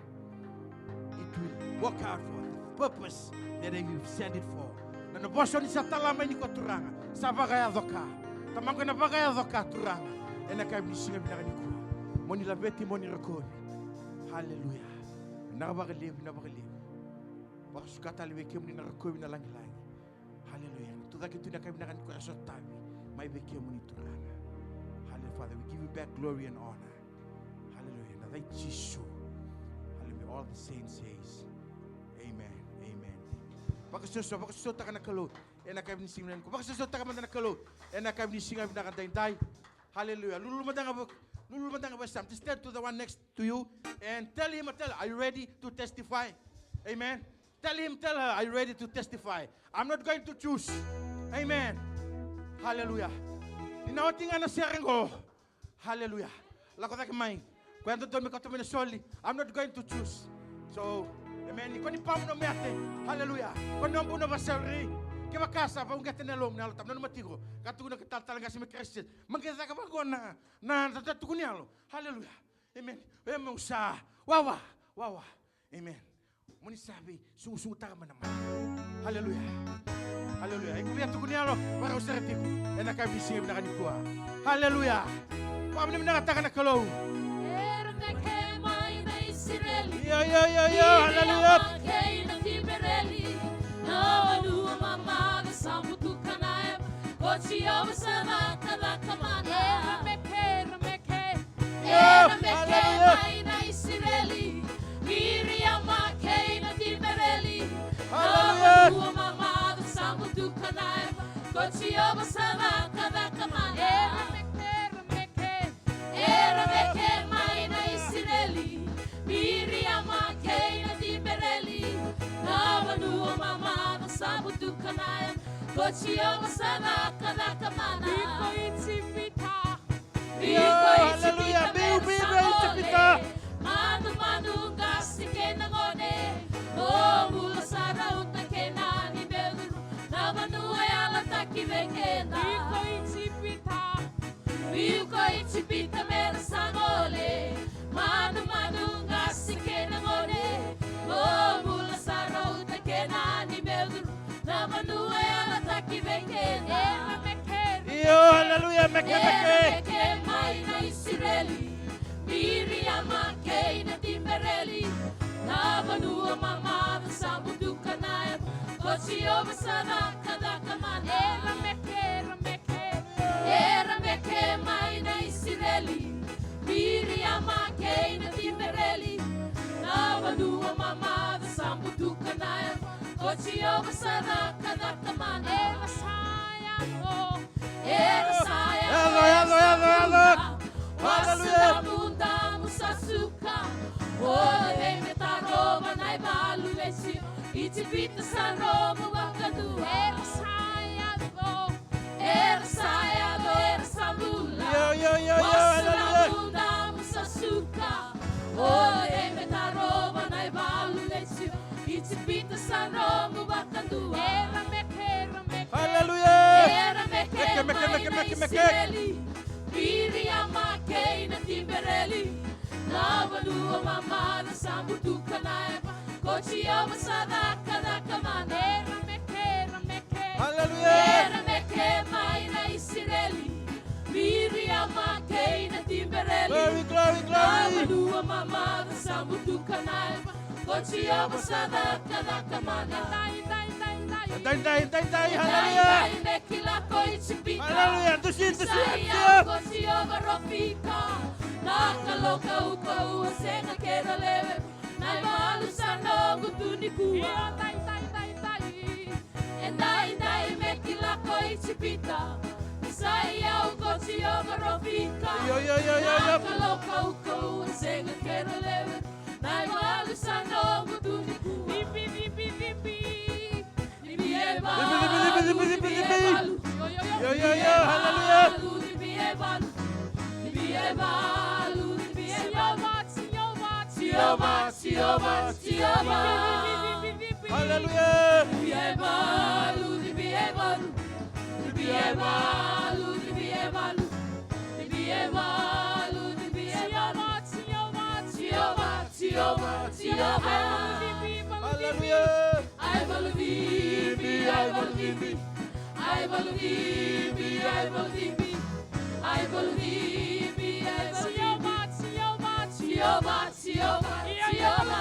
It will work out for the purpose that you sent it for. Na, na vosa o ni sa tala mai nikua, Turaga, sa vakayaco ka. Tamaqu, ena vakayaco ka, Turaga, ena yakavi ni siga vinaka nikua. Mo ni laveti, mo ni rokovi. Haleluya. Vinaka vakalevu, vinaka vakalevu. Vakasuka tale vei kemuni na rokovi, na lagilagi. Haleluya. Na tucake tu na yakavi vinaka nikua era sotavi mai vei kemuni, Turaga. Haleluya. Father, we give you back glory and honor. Haleluya. Ena yaca i Jisu. Haleluya. All the saints says, amen. Amen. Vakasoso, vakasosomitaka na Kalou ena yakavi ni siga vinaka nikua. Vakasosomitaka mada na Kalou ena yakavi ni siga vinaka daidai. Haleluya. Lululu mada ga vua, lululu mada ga vua e yasamu. Just turn to the one next to you and tell him, tell her, are you ready to testify? Amen. Tell him, tell her, are you ready to testify? I'm not going to choose. Amen. Haleluya. Ni na oti ga na sere qo. Haleluya. Lako cake mai. Koya dodonu me kauta mai na soli, I'm not going to choose. So, amen. Ni ko ni pamu na mate. Haleluya. Ko ni bau na vasauri. Kevaka sa vakauqeta na yalomu na Yalo Tabu, nanuma tiko. Ka tukuna ke talatala qase mai Christian, ma qai caka vaqo na, na, na tukuni yalo. Haleluya. Amen. E meu sa wawa, wawa. Amen. Mo ni sa veisuqusugutaka mai na mate. Haleluya. Haleluya. Iko via tukuni yalo, varau sara tiko ena yakavi ni siga vinaka nikua. Haleluya. Vakavinavinakataka na Kalou. Era me ke mai na Isireli. Io, io, io, io. Haleluya. Kei na Tibereli. Na vanua mamaca sa butuka na eva. Ko Jiova sa cakacaka mana. Era me ke, era me ke. Io, era me ke mai na Isireli. Miriama kei na Tibereli. Na vanua mamaca sa butuka na eva. Ko Jiova sa cakacaka mana. Era me ke, era me ke. Era me ke mai na Isireli. Miriama kei na Tibereli. Na vanua mamaca sa butuka na eva. Ko Jiova sa cakacaka mana. Viko Ijipita. Viko Ijipita. Haleluya. Biu, biu, biu Ijipita. Manumanu qase kei na gone. O bula sa rauta kei na ni becuru. Na vanua yalataki vei keda. Viko Ijipita. Viko Ijipita me ra sa gole. Manumanu qase kei na gone. O bula sa rauta kei na ni becuru. Na vanua yalataki vei keda. Era me ke. Io, haleluya, me ke, me ke. Era me ke mai na Isireli. Miriama kei na Tibereli. Na vanua mamaca sa butuka na eva. Ko Jiova sa cakacaka mana. Era me ke, era me ke. Era me ke mai na Isireli. Miriama kei na Tibereli. Na vanua mamaca sa butuka na eva. Ko Jiova sa cakacaka mana. Era sa yaco. Era sa yaco. Yaco, yaco, yaco, yaco. Haleluya. Damudamu sa suka. O cei me tarova na ivalu vei Jiova? Ijipita sa rogo vakadua. Era sa yaco. Era sa yaco, era sa bula. Io, io, io, io, haleluya. Damudamu sa suka. O cei me tarova na ivalu vei Jiova? Ijipita sa rogo vakadua. Era me ke, era me ke. Haleluya. Era me ke, me ke, me ke, mai na Isireli. Miriama kei na Tibereli. Na vanua mamaca sa butuka na eva. Ko Jiova sa cakacaka mana. Era me ke, era me ke. Haleluya. Era me ke mai na Isireli. Miriama kei na Tibereli. Glory, glory, glory. Na vanua mamaca sa butuka na eva. Ko Jiova sa cakacaka mana. Dai, dai, dai, dai. Dai, dai, dai, dai, haleluya. Dai, dai, me kila ko Ijipita. Haleluya, dusi, dusi, dusi. Ko Jiova Rofika. Na Kalou kaukauwa sega kena lewe. Na ivalu sa noqu tu nikua. Io, dai, dai, dai, dai. E dai, dai, me kila ko Ijipita. Ni sa i au ko Jiova Rofika. Io, io, io, io, io. Na Kalou kaukauwa sega kena lewe. Na ivalu sa noqu tu nikua. Cibi, cibi, cibi. Cibi e valu, cibi, cibi, cibi, cibi, cibi. Io, io, io. Io, io, io, haleluya. Cibi e valu, cibi e valu, cibi e valu. Jiova, Jiova, Jiova, Jiova. Haleluya. Cibi e valu, cibi e valu. Cibi e valu, cibi e valu. Cibi e valu, cibi e valu. Jiova, Jiova, Jiova, Jiova. Haleluya. Ai valu cibi, ai valu cibi. Ai valu cibi, ai valu cibi. Ai valu cibi, ai valu cibi. Jiova, Jiova, Jiova, Jiova.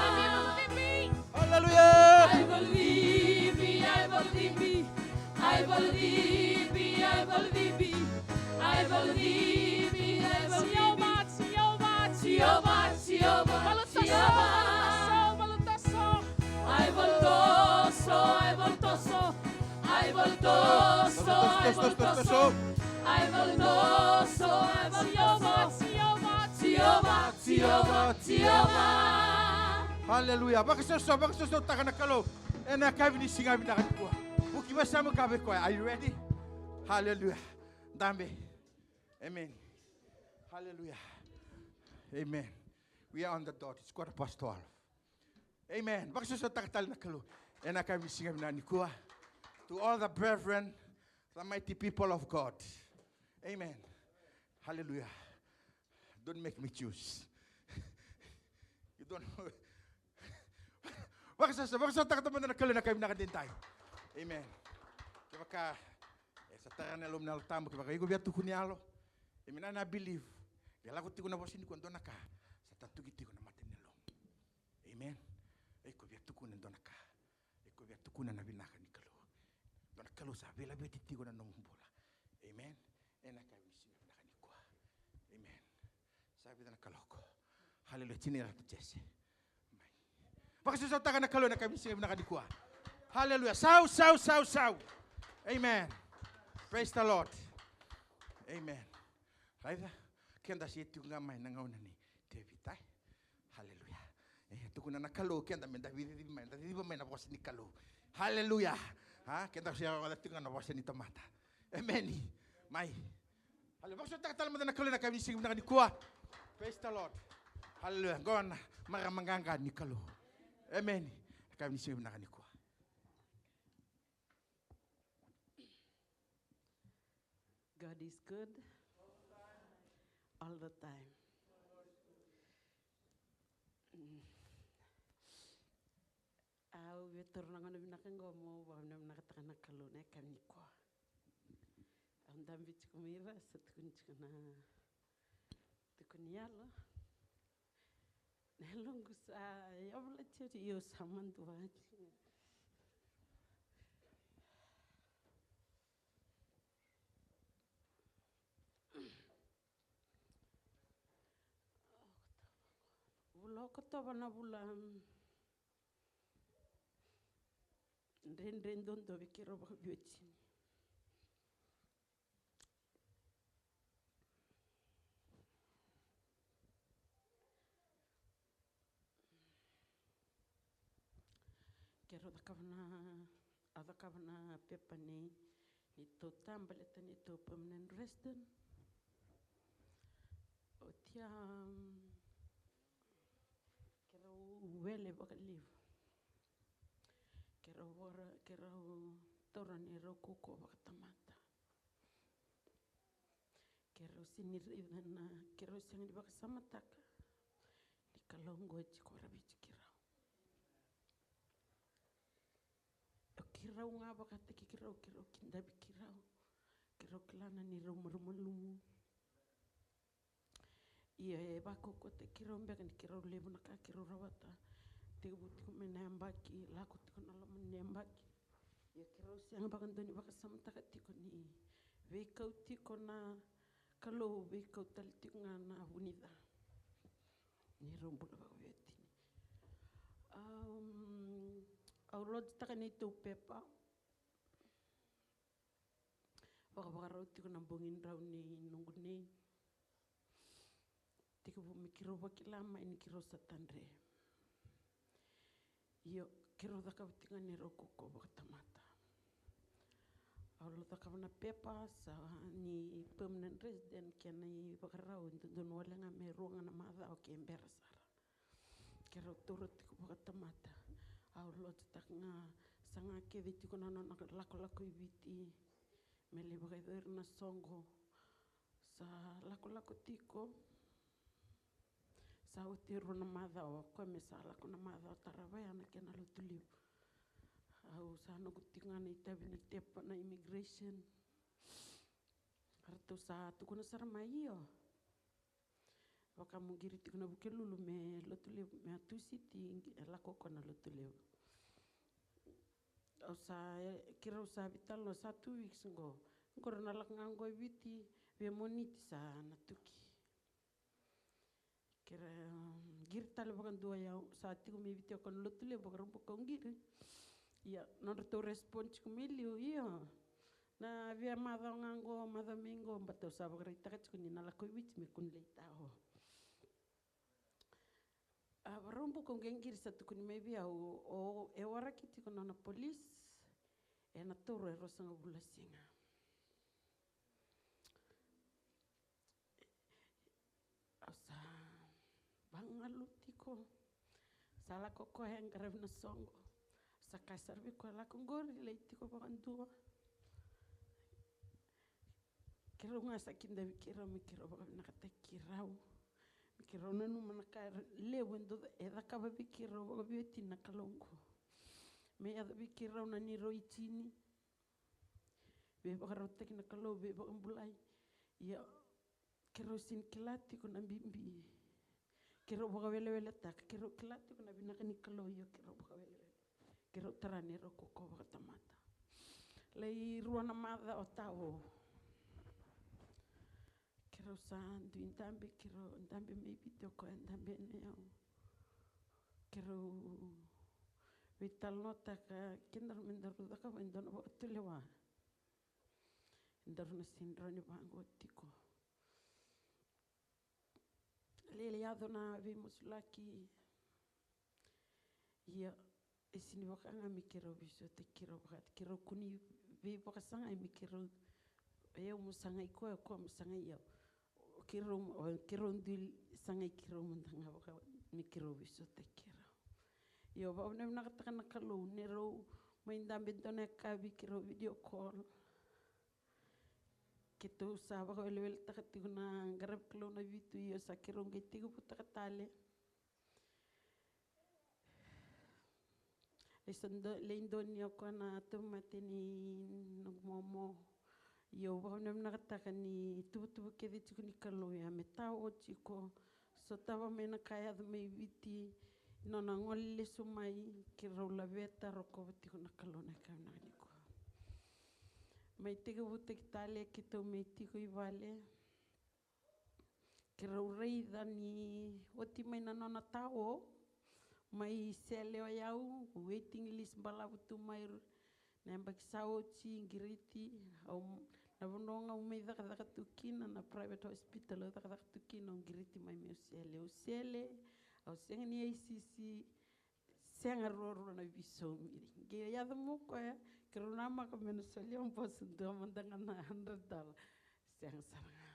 Haleluya. Ai valu cibi, ai valu cibi. Ai valu cibi, ai valu cibi. Ai valu cibi, ai valu cibi. Jiova, Jiova, Jiova. Valu toso, valu toso, valu toso. Ai valu toso, ai valu toso. Ai valu toso, ai valu toso. Ai valu toso, ai valu toso. Jiova, Jiova, Jiova, Jiova. Haleluya. Vakasoso, vakasosomitaka na Kalou ena yakavi ni siga vinaka nikua. Vuki vakasamataka vei koya. Are you ready? Haleluya. Dabe. Amen. Haleluya. Amen. We are on the dot. It's quarter past twelve. Amen. Vakasosomitaka tale na Kalou ena yakavi ni siga vinaka nikua. To all the brethren, the mighty people of God. Amen. Hallelujah. Don't make me choose. You don't know. Vakasoso, vakasosomitaka mada na Kalou ena yakavi vinaka edaidai. Amen. Kevaka e sa tara na Yalo, na Yalo Tabu, kevaka iko via tukuni yalo. Amen. I believe. Ke lako tiko na vosa nikua, dua na ka sa tatuki tiko na mata ni yalomu. Amen. Iko via tukuna e dua na ka. Iko via tukuna na vinaka ni Kalou. Dua na Kalou sa veilaveti tiko na nomu bula. Amen. Ena yakavi ni siga vinaka nikua. Amen. Sa vica na kaloko. Haleluya. Tini rata Jese. Mai. Vakasausautaka na Kalou ena yakavi ni siga vinaka nikua. Haleluya. Sau, sau, sau, sau. Amen. Praise the Lord. Amen. Raica. Keda se tiko ga mai na gauna ni Tevita. Haleluya. E, tukuna na Kalou keda me da ciciva mai, da ciciva mai na vosa ni Kalou. Haleluya. A, keda se rogoca tiko ga na vosa ni tamata. Emeni. Mai. Haleluya. Vakasausautaka tale mada na Kalou ena yakavi ni siga vinaka nikua. Praise the Lord. Haleluya. Qo na marama qaqa ni Kalou. Emeni. Yakavi ni siga vinaka nikua. God is good all the time. Mm. Au via taura na gauna vinaka qo meu vakavinavinakataka na Kalou ena yakavi nikua. Au dabe tiko mai ra, sa tukuni tiko na, tukuni yalo. Na yaloqu sa yavala tiko, io, sa madua tiko. Vula Okotova na vula dredre duadua vei keirau vakaveiwatini. Keirau cakava na, au cakava na pepa nei, neitou ta baleta neitou permanent resident. Oti a, mm, keirau wele vakalevu. Keirau vaka, keirau taura neirau kaukauwa vakatamata. Keirau sega ni raica na, keirau sega ni vakasamataka ni Kalou oqo e tiko vei keirau. O keirau ga vakataki keirau, keirau kidavi keirau, keirau kila na neirau malumalumu. Ia e vakaukauataki keirau beka ni keirau levu na ka keirau rawata. Tekivu tiko mai na yabaki, lako tiko na loma ni yabaki. Ia keirau sega vakadua ni vakasamataka tiko ni veikau tiko na Kalou, veikau tale tiko ga na vunica. Neirau bula vakaveiwatini. Am, au lodgetaka neitou pepa. Vakavakarau tiko na bogi drau ni noqu nei. Tekivu me keirau vakila mai ni keirau sa tadre. Io, keirau cakava tiko ga neirau kaukauwa vakatamata. Au lai cakava na pepa sa ni permanent resident, kena ivakarau e dodonu wale ga me rua ga na macawa ke bera sara. Keirau taura tiko vakatamata. Au lodgetaka ga, saga kece tiko na nona lakolako i Viti me lai vakayacori na soqo. Sa lakolako tiko. Sa oti e rua na macawa, o koya me sa lako na macawa tarava ya na kena Lotulevu. Au sa noqu tiko ga na itavi ni tepa na immigration. Ratou sa tukuna sara mai, io, vaka mo qiri tiko na Vukelulu me Lotulevu, me a Tusiti e lako koya na Lotulevu. Au sa, e, keirau sa veitalanoa, sa two weeks qo. Qo rau na lako ga qo e Viti, vei Moniti sa na tuki. Keirau, mm, qiri tale vakadua, ia sa tiko mai Viti o koya na Lotulevu, vakarau bau kau qiri. Ia nodratou respond tiko mai liu, io, na via macawa ga qo, macawa mai qo, baleta au sa vakaraitaka tiko ni na lako i Viti me kua ni lai tao. A, vakarau bau kau qiri, sa tukuni mai vei au, o, e waraki tiko na nona police, ena taura e ruasagavulu na siga. Au sa vagalu tiko. Sa lako koya e qaravi na soqo. Sa kaya sara vei koya, lako qori, lai tiko vakadua. Keirau ga sa kidavi keirau me keirau vakavinakataki keirau. Me keirau nanuma na ka levu e dau, e cakava vei keirau vakaveiwatini na Kalou oqo. Me yaco vei keirau na neirau itini. Veivakarautaki na Kalou, veivakabulai. Ia, Keirau sini kila tiko na bibi. Keirau vakaweleweletaka, keirau kila tiko na vinaka ni Kalou, io keirau vakawelewele. Keirau tara neirau kaukaua vakatamata. Lai rua na macawa o Tao. Keirau sa dui dabe, keirau dabe mai Viti, o koya dabe ena yau. Keirau veitalanoataka, kedaru me daru cakava e dua na vakatulewa. Daru na sini rawa ni vaqo tiko. Lai yaco na veimasulaki. Ia, e sini vaka ga me keirau veisautaki keirau vaka, keirau kua ni veivakasagai me keirau, o yau mo sagai koya, o koya mo sagai au. O keirau, o keirau dui sagai keirau mada ga vaka me keirau veisautaki keirau. Ia, au vakavinavinakataka na Kalou, neirau mai dabe dua na yakavi, keirau video call. Keitou sa vakaweleweletaka tiko na qaravi Kalou na vitu, io sa keirau qai tekivutaka tale. Lai sa do-, lai donu o koya na tauvimate ni noqu momo. Io, au vakavinavinakataka ni tuvatuva kece tiko ni Kalou ya me Tao tiko. Sotava mai na ka yaco mai Viti, nona gole lesu mai, keirau laveta, rokova tiko na Kalou na yakavi vinaka nikua. Mai tekivutaki tale, keitou mai tiko i vale. Keirau raica ni oti mai na nona Tao, mai sele o yau, waiting list balavu tu mai, na yabaki sa oti, qiriti, au, na vanua ga au mai cakacaka tu kina, na private hospital au cakacaka tu kina, au qiriti mai meu sele, au sele, au sega ni aisisi, sega ruarua na veisaumi. Qai yaco mai o koya, keirau namaka me na solia o boso dua mada ga na hundred dollar. Sega sara ga.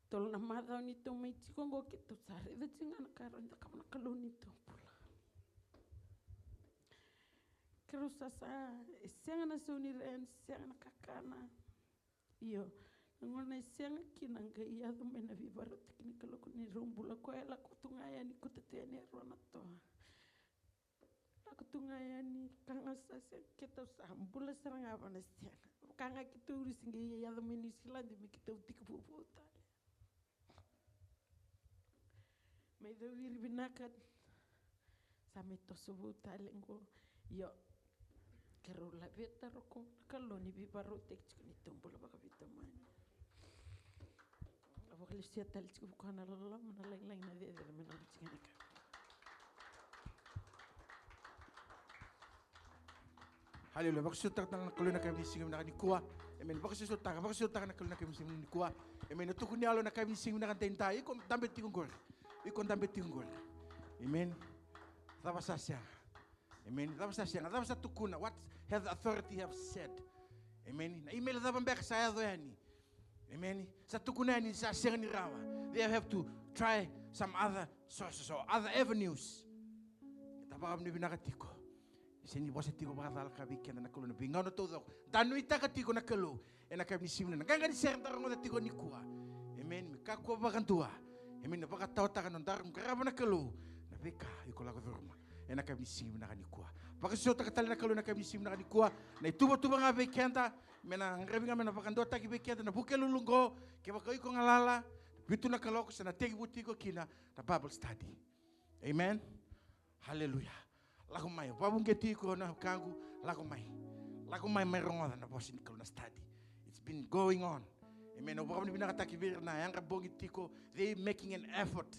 Tolu na macawa ni tou mai tiko oqo, keitou sa raica tiko ga na ka e rawa ni cakava na Kalou ni tou bula. Keirau sa, sa, e sega na sauni rent, sega na kakana. Io, na gauna e sega kina qai yaco mai na veivakarautaki ni Kalou, ko ni rau bula, koya e lako tu ga yani, kauta tu yani e rua na toa. Lako tu ga yani, ka ga sa sega, keitou sa bula sara ga vana sega. Ka ga keitou uri se qai yaco mai New Zealand me keitou tiko vovou tale. Mai cowiri vinaka, sa mai toso vou tale qo. Io, keirau laveta, rokova na Kalou ni veivakarautaki tiko ni tou bula vakaveitamani. Au vakalesuya tale tiko vua na loloma, na lagilagi, na cecere me noda tiko ena ka. Haleluya. Vakasautaka tale na Kalou ena yakavi ni siga vinaka nikua. Emeni. Vakasautaka, vakasautaka na Kalou ena yakavi ni siga vinaka nikua. Emeni. Na tukuni yalo ena yakavi ni siga vinaka daidai. Iko dabe tiko qori. Iko dabe tiko qori. Emeni. Cava sa sega? Emeni. Cava sa sega? Cava sa tukuna? What has the authority have said? Emeni. Na email cava beka sa yaco yani? Emeni. Sa tukuna yani sa sega ni rawa. They have to try some other sources or other avenues. Keda vakavinavinaka tiko. Sega ni vosa tiko vakacala ka vei keda na Kalou na veigauna taucoko. Da nuitaka tiko na Kalou ena yakavi ni siga vinaka. Na qaqa ni sere da rogoca tiko nikua. Emeni. Me kakua vakadua. Emeni. Na vakataotaka na nodaru qarava na Kalou. Na veika iko lako curuma ena yakavi ni siga vinaka nikua. Vakasautaka tale na Kalou ena yakavi ni siga vinaka nikua. Na ituvatuva ga vei keda. Me na qaravi ga me na vakaduataki vei keda na Vukelulu qo, kevaka iko galala, vitu na kaloko sa na tekivu tiko kina na Bible study. Amen. Haleluya. Lako mai, vakavukei tiko na wekaqu, lako mai. Lako mai, mai rogoca na vosa ni Kalou na study. It's been going on. Amen. Au vakavinavinakataki vei ira na yadra bogi tiko, they making an effort.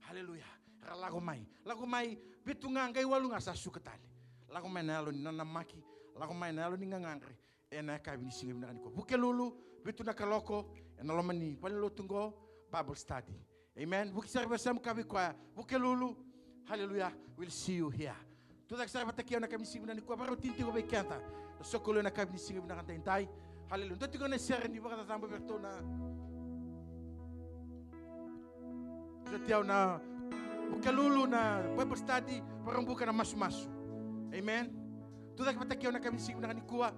Haleluya. Ra lako mai. Lako mai, vitu ga, qai walu ga sa suka tale. Lako mai na yalo ni nanamaki, lako mai na yalo ni gagadre. Ena yakavi ni siga vinaka nikua. Vukelulu, vitu na kaloko, ena loma ni valenilotu qo, Bible study. Amen. Vuki sara vei Sam ka vei koya. Vukelulu. Haleluya. We'll see you here. Tucake sara vata kei au ena yakavi ni siga vinaka nikua. Vakarautaki tiko vei keda na sokalou ena yakavi ni siga vinaka daidai. Haleluya. Dua tiko na sere ni vakacacabo vei iratou na Sa tiau na Vukelulu, na Bible study, Vakaraubuka na masumasu. Amen. Tucake vata kei au ena yakavi ni siga vinaka nikua.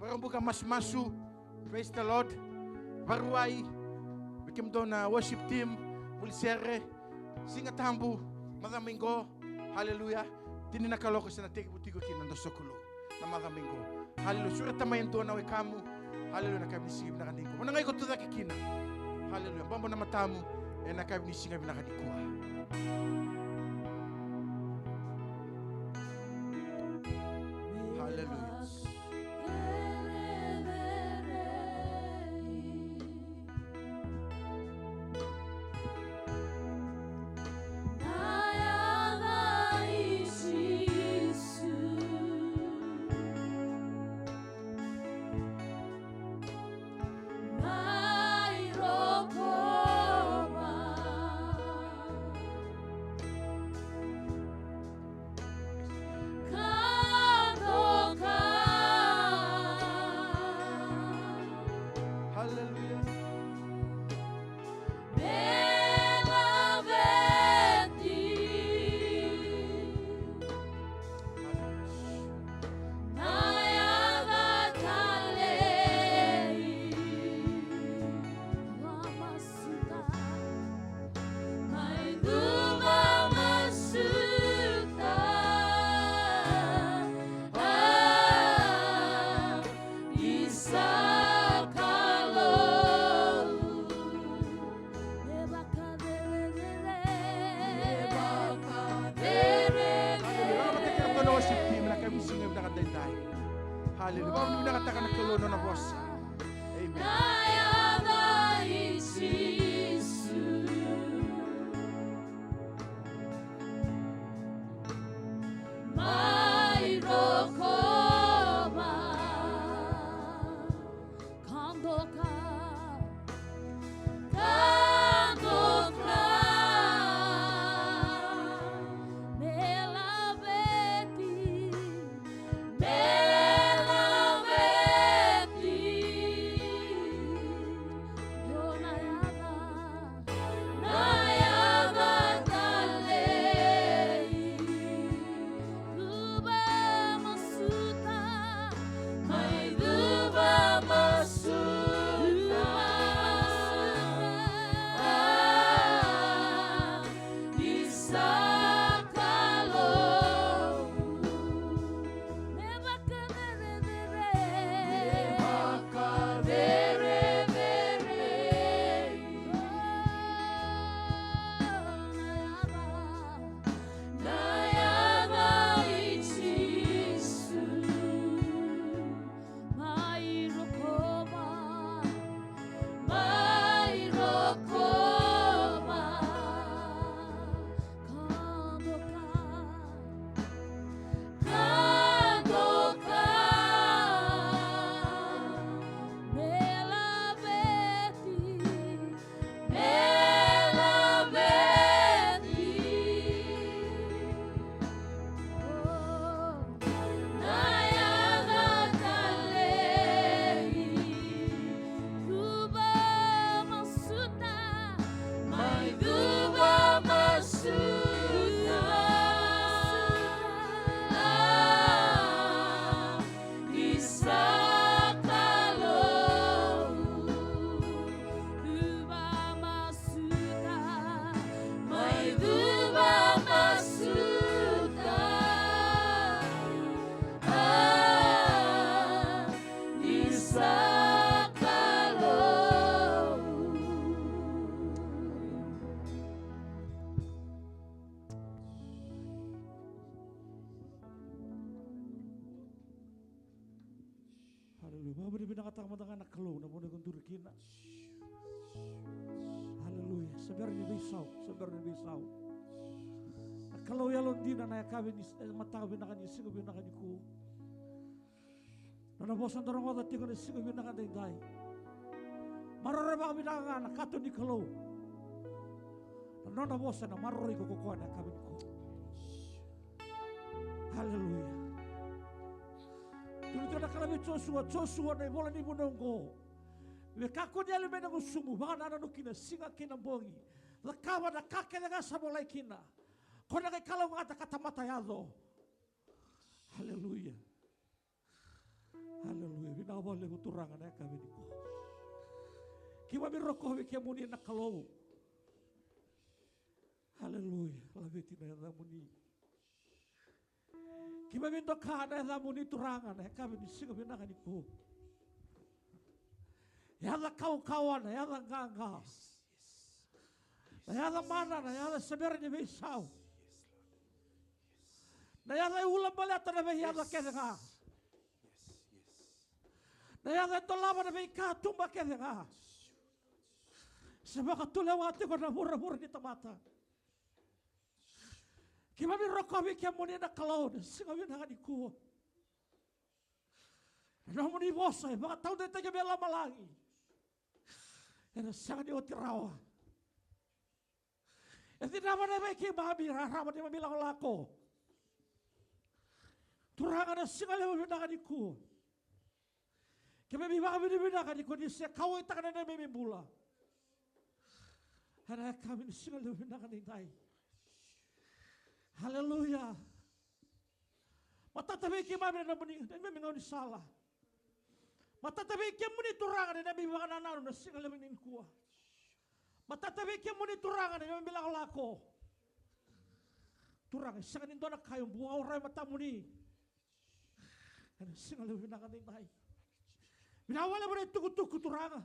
Vakaraubuka masumasu. Praise the Lord. Vakarauwai. Vei kemudou na worship team, vuli sere, Siga Tabu, macawa mai qo. Haleluya. Tini na kaloko sa na tekivu tiko kina na sokalou. Na macawa mai qo. Haleluya. Sureta mai e dua na wekamu. Haleluya, na yakavi ni siga vinaka nikua. Mo na qai ko tu cake kina. Haleluya. Bobo na matamu ena yakavi ni siga vinaka nikua. Haleluya. Haleluya. Haleluya. Vakamataki na nona worship team na yakavi ni siga vinaka daidai. Haleluya. Vakavinavinakataka na Kalou na nona vosa. Amen. Haleluya. Vakavinavinakataka mada ga na Kalou na vanua ko duri kina. Haleluya. Sa bera ni veisau, sa bera ni veisau. Na Kalou yalodina na yakavi ni, e, mataka vinaka ni siga vinaka nikua. Na nona vosa da rogoca tiko na siga vinaka daidai. Maroroi vakavinaka ga na kato ni Kalou. Na nona vosa na maroroi ko koya na yakavi nikua. Haleluya. Tukuna tiko na Kalou vei Josua, Josua, na ivola ni vunau oqo. Me kakua ni yali mai na gusumu, vakanananu ki na siga kei na bogi. Cakava na ka kece ga sa volai kina. Ko na qai kalougata ka tamata yaco. Haleluya. Haleluya. Vinaka vakalevu Turaga na yakavi nikua. Keimami rokovi kemuni na Kalou. Haleluya. Laveti na yacamuni. Keimami doka na yacamuni Turaga na yakavi ni siga vinaka nikua. Na yaca kaukaua, na yaca qaqa. Na yaca mana, na yaca se bera ni veisau. Na yaca e ulabaleta na veiyaca kece ga. Na yaca e dolava na veikatuba kece ga. Se vakatulewa tiko na vuravura ni tamata. Keimami rokovi kemuni na Kalou na siga vinaka nikua. Na nomuni vosa e vakataudeitaki me lomalagi. Ena sega ni oti rawa. E cinava na vei keimami rarama ni mami lakolako. Turaga na siga levu vinaka nikua. Keimami vakavinavinaka ni ko ni se kauwaitaka na neimami bula. Ena yakavi ni siga levu vinaka edaidai. Haleluya. Matata vei keimami na nomuni, na neimami gaunisala. Matata vei kemuni Turaga na neimami vakanananu na siga levu nikua. Matata vei kemuni Turaga na neimami lakolako. Turaga, e sega ni dua na ka e bau warai matamuni. Ena siga levu vinaka edaidai. Vinaka vakalevu na itukutuku Turaga.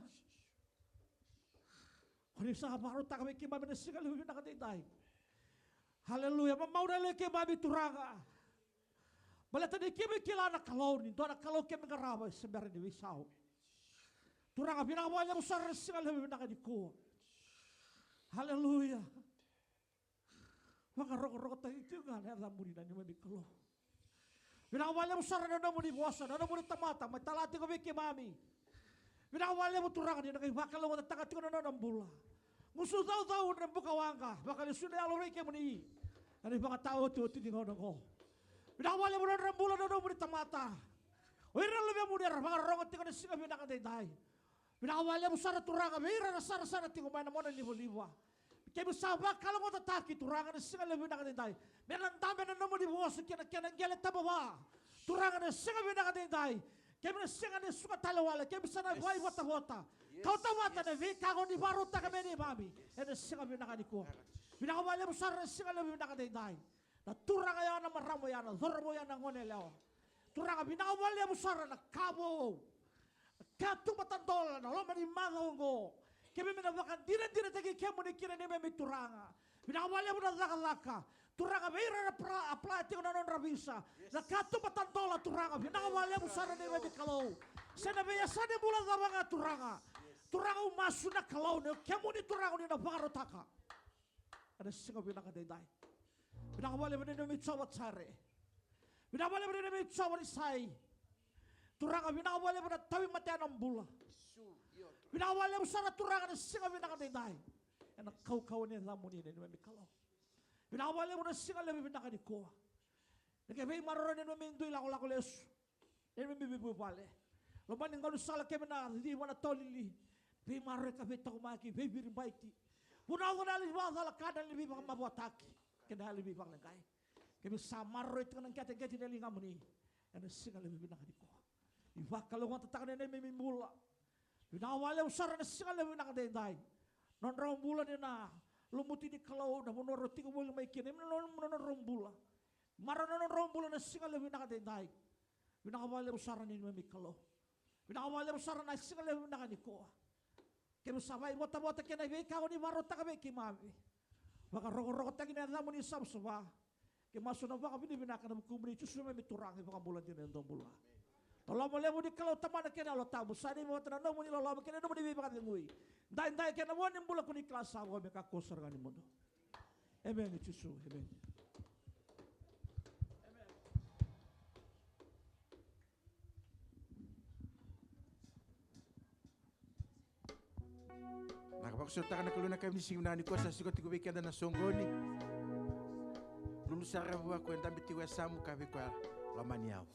Ko ni sa vakarautaka vei keimami na siga levu vinaka edaidai. Haleluya. Mamau na yalo i keimami Turaga. Baleta ni keimami kila na Kalou, ni dua na Kalou keimami qarava, e se bera ni veisau. Turaga, vinaka vakalevu sara na siga levu vinaka nikua. Haleluya. Vakarokorokotaki tiko ga na yacamuni na neimami Kalou. Vinaka vakalevu sara na nomuni vosa, na nomuni tamata mai tala tiko vei keimami. Vinaka vakalevu Turaga ni na qai vakalougatataka tiko na nona bula. Gusu caucau na buka waqa, vakalesu na yalo vei kemuni. Ena ivakataotioti ni gauna oqo. Vinaka vakalevu na nodra bula na nomuni tamata. O ira na luvemuni era vakarorogo tiko na siga vinaka edaidai. Vinaka vakalevu sara Turaga vei ira na sarasara tiko mai na mona livaliva. Keimami sa vakalougatataki Turaga na siga levu vinaka edaidai. Me na dabe na nomuni vosa kei na kena qele tabava. Turaga na siga vinaka edaidai. Keimami na sega ni suka tale wale, keimami sa na vaivotavota. Kauta vata na veika ko ni vakarautaka me neimami ena siga vinaka nikua. Vinaka vakalevu sara na siga levu vinaka edaidai. Na turaga ya, na marama ya, na cauravou ya, na gone yalewa. Turaga, vinaka vakalevu sara na ka vou. Ka tuba tadola na loma ni macawa oqo. Keimami na vakadinadinataki kemuni kina neimami Turaga. Vinaka vakalevu na cakacaka. Turaga, vei ira na pra-, apply tiko na nodra visa. Na ka tuba tadola Turaga. Vinaka vakalevu sara neimami Kalou. Se na veiyasana ni bula cava ga Turaga. Turaga, au masu na Kalou ni o kemuni Turaga ni na vakarautaka. Ena siga vinaka edaidai. Vinaka vakalevu na neimami Jiova Jaire. Vinaka vakalevu na neimami Jiova Nisai. Turaga, vinaka vakalevu na tauvimate ena bula. Vinaka vakalevu sara Turaga na siga vinaka edaidai. Ena kaukauwa ni yacamuni na neimami Kalou. Vinaka vakalevu na siga levu vinaka nikua. Na kena veimaroroi na neimami dui lakolako lesu. Neimami veivuvale. Loma ni gaunisala keimami na cici vua na taulili. Veimaroroi ka veitaqomaki, veiviribaiti. Vunau na yalo ni vakacalaka, na yalo ni veivakamavoataki. Kei na yalo ni veivakaleqai. Keimami sa maroroi tiko na qeteqete ni ligamuni. Ena siga levu vinaka nikua. Ni vakalougatataka na neimami bula. Vinaka vakalevu sara na siga levu vinaka edaidai. Nodrau bula ni na lumuti ni Kalou, na vanua rau tiko voli mai kina. Na nodrau bula. Maroroi na nodrau bula na siga levu vinaka edaidai. Vinaka vakalevu sara neimami Kalou. Vinaka vakalevu sara na siga levu vinaka nikua. Keimami sa vaivotavota kei na veika ko ni vakarautaka vei keimami. Vakarokorokotaki na yacamuni savasava. Keimami masu ena vakavinavinaka ena vukumuni Jisu neimami Turaga, iVakabula dina, iDua Bula. Na loloma levu ni Kalou Tamana kei na Yalo Tabu, sa neimami vata na nomuni loloma kei na nomuni veivakacegui. Daidai kei na vo ni bula ko ni kila sa vo me kakua sara ga ni mudu. Emeni Jisu, emeni. Na ka vakasautaka na Kalou na ka ni siga vinaka nikua sa siko tiko vei keda na soqoni. Lulu sara vua ko e dabe tiko e yasamu ka vei koya lomani au.